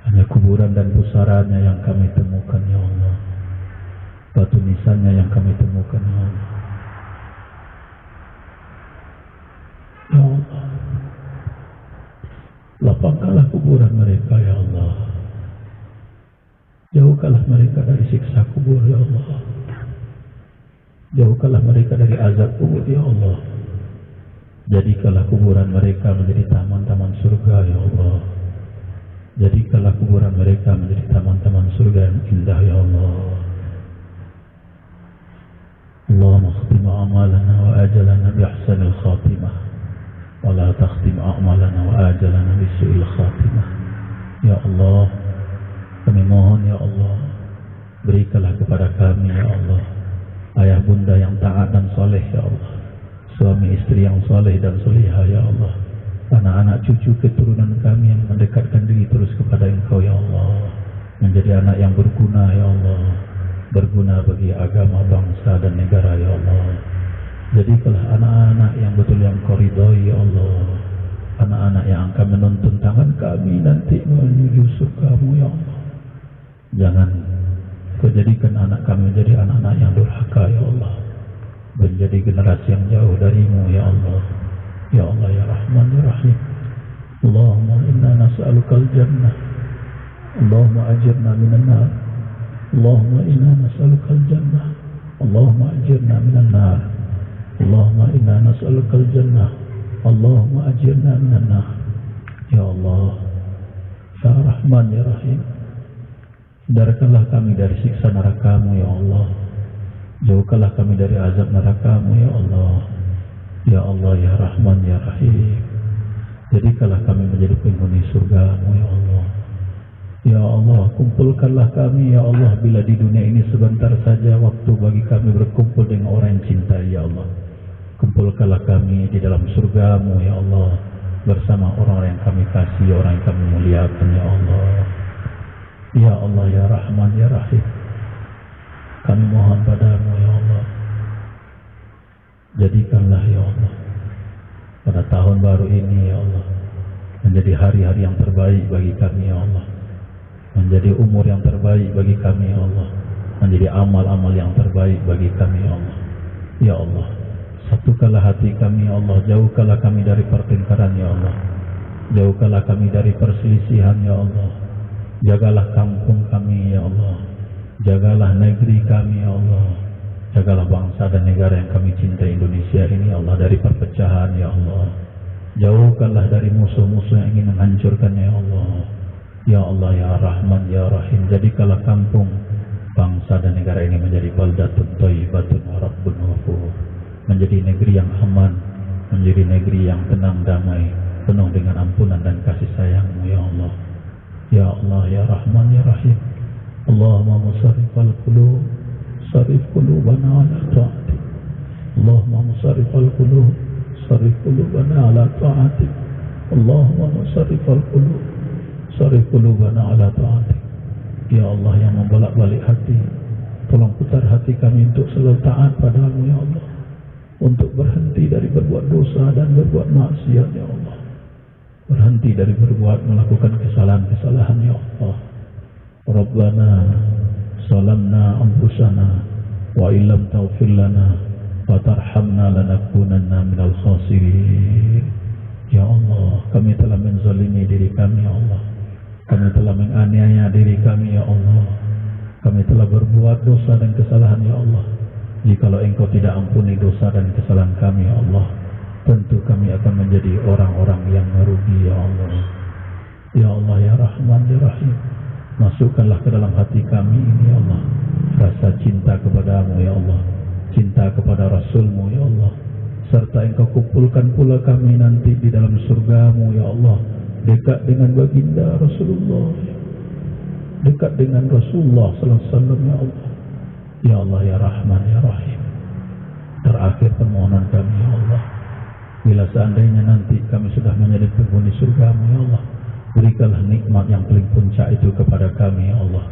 Hanya kuburan dan pusaranyo yang kami temukan, ya Allah. Batu nisannya yang kami temukan, ya Allah. Ya Allah, lapangkanlah kuburan mereka, ya Allah. Jauhkanlah mereka dari siksa kubur, ya Allah. Jauhkanlah mereka dari azab kubur, ya Allah. Jadikanlah kuburan mereka menjadi taman-taman surga, ya Allah. Jadikanlah kuburan mereka menjadi taman-taman surga yang indah, ya Allah. Allahumma khtim a'malana wa ajalana bi ahsanil khatimah, wa la takhtim a'malana wa ajalana bi su'il khatimah. Ya Allah, kami mohon, ya Allah, berikanlah kepada kami, ya Allah, ayah bunda yang taat dan saleh, ya Allah, suami istri yang saleh dan salihah, ya Allah, anak-anak cucu keturunan kami yang mendekatkan diri terus kepada Engkau, ya Allah, menjadi anak yang berguna, ya Allah, berguna bagi agama, bangsa, dan negara, ya Allah. Jadikanlah anak-anak yang betul yang Kau ridhoi, ya Allah, anak-anak yang akan menuntun tangan kami nanti menuju surga-Mu, ya Allah. Jangan Kau jadikan anak kami menjadi anak-anak yang durhaka, ya Allah, menjadi generasi yang jauh dari-Mu, ya Allah. Ya Allah, ya Rahman, ya Rahim. Allahumma inna nas'alukal jannah. Allahumma ajirna minan nar. Allahumma inna nas'alukal jannah. Allahumma ajirna minan nar. Allahumma inna nas'alukal jannah. Allahumma ajirna minan nar. Ya Allah, ya Rahman, ya Rahim. Hindarkanlah kami dari siksa naraka-Mu, ya Allah. Jauhkanlah kami dari azab naraka-Mu, ya Allah. Ya Allah, ya Rahman, ya Rahim. Jadikanlah kami menjadi penghuni surga-Mu, ya Allah. Ya Allah, kumpulkanlah kami, ya Allah, bila di dunia ini sebentar saja waktu bagi kami berkumpul dengan orang yang cintai, ya Allah. Kumpulkanlah kami di dalam surga-Mu, ya Allah, bersama orang-orang yang kami kasih, orang yang kami muliakan, ya Allah. Ya Allah, ya Rahman, ya Rahim, kami mohon padamu, ya Allah, jadikanlah, ya Allah, pada tahun baru ini, ya Allah, menjadi hari-hari yang terbaik bagi kami, ya Allah, menjadi umur yang terbaik bagi kami, ya Allah, menjadi amal-amal yang terbaik bagi kami, ya Allah. Ya Allah, satukanlah hati kami, ya Allah, jauhkanlah kami dari pertengkaran, ya Allah, jauhkanlah kami dari perselisihan, ya Allah. Jagalah kampung kami, ya Allah. Jagalah negeri kami, ya Allah. Jagalah bangsa dan negara yang kami cintai, Indonesia ini, ya Allah, dari perpecahan, ya Allah. Jauhkanlah dari musuh-musuh yang ingin menghancurkannya, ya Allah. Ya Allah, ya Rahman, ya Rahim, jadikanlah kampung, bangsa dan negara ini menjadi baldatun thayyibatun wa rabbun ghafur. Menjadi negeri yang aman, menjadi negeri yang tenang, damai, penuh dengan ampunan dan kasih sayang-Mu, ya Allah. Ya Allah, ya Rahman, ya Rahim. Allahumma musarrifal qulub, sarrif qulubana ala ta'atik. Allahumma musarrifal qulub, sarrif qulubana ala ta'atik. Allahumma musarrifal qulub, sarrif qulubana ala ta'atik. Ya Allah yang membolak-balik hati, tolong putar hati kami untuk selalu taat padamu, ya Allah. Untuk berhenti dari berbuat dosa dan berbuat maksiat, ya Allah. Berhenti dari berbuat, melakukan kesalahan-kesalahan, ya Allah. Rabbana zalamna anfusana wa illam taghfir lana wa tarhamna lanakunanna minal khasirin. Ya Allah, kami telah menzalimi diri kami, ya Allah. Kami telah menganiaya diri kami, ya Allah. Kami telah berbuat dosa dan kesalahan, ya Allah. Jikalau Engkau tidak ampuni dosa dan kesalahan kami, ya Allah, tentu kami akan menjadi orang-orang yang merugi, ya Allah. Ya Allah, ya Rahman, ya Rahim, masukkanlah ke dalam hati kami ini, ya Allah, rasa cinta kepada-Mu, ya Allah, cinta kepada Rasul-Mu, ya Allah, serta Engkau kumpulkan pula kami nanti di dalam surga-Mu, ya Allah, dekat dengan Baginda Rasulullah, dekat dengan Rasulullah sallallahu alaihi wasallam, ya Allah. Ya Allah, ya Rahman, ya Rahim, terakhir permohonan kami, ya Allah, bila seandainya nanti kami sudah menjadi penghuni surga-Mu, ya Allah, berikanlah nikmat yang paling puncak itu kepada kami, ya Allah,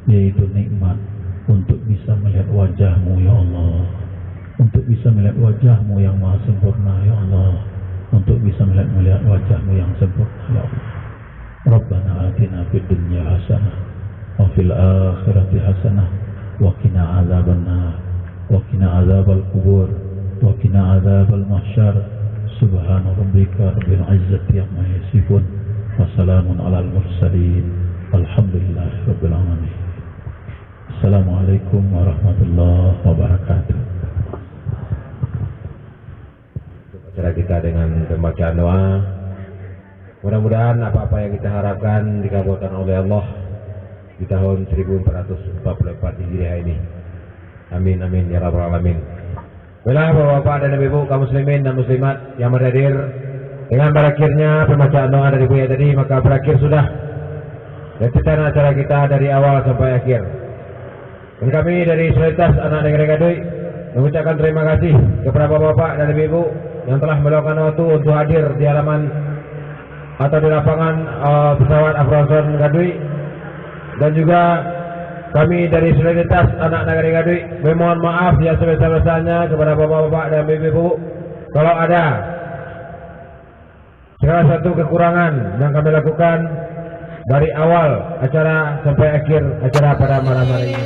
yaitu nikmat untuk bisa melihat wajah-Mu, ya Allah, untuk bisa melihat wajah-Mu yang maha sempurna, ya Allah, untuk bisa melihat, melihat wajah-Mu yang sempurna, ya Allah. Rabbana atina fid dunya hasanah, wa fil akhirati hasanah, wa qina adzabannar, wa qina adzabal qubur, wa qina adzabal mahsyar. Subhana rabbika rabbil izzati amma yasifun, wa salamun alal mursalin, walhamdulillahi rabbil alamin. Assalamualaikum warahmatullahi wabarakatuh. Acara kita dengan pembacaan doa. Mudah-mudahan apa-apa yang kita harapkan dikabulkan oleh Allah di tahun seribu empat ratus empat puluh empat Hijriah ini. Amin, amin, ya rabbal alamin. Baiklah, Bapak-bapak dan Ibu-ibu, kaum muslimin dan muslimat yang berhadir, dengan berakhirnya pembacaan doa dari Buya tadi, maka berakhir sudah rentetan acara kita dari awal sampai akhir. Dan kami dari Solidaritas Anak Nagari Gaduik mengucapkan terima kasih kepada Bapak-bapak dan Ibu-ibu yang telah meluangkan waktu untuk hadir di halaman atau di lapangan, eh, pesawat Afronson Gaduik. Dan juga kami dari Solidaritas Anak Nagari Gaduik memohon maaf yang sebesar-besarnya kepada Bapak-bapak dan Ibu-ibu kalau ada segala satu kekurangan yang kami lakukan dari awal acara sampai akhir acara pada malam hari ini.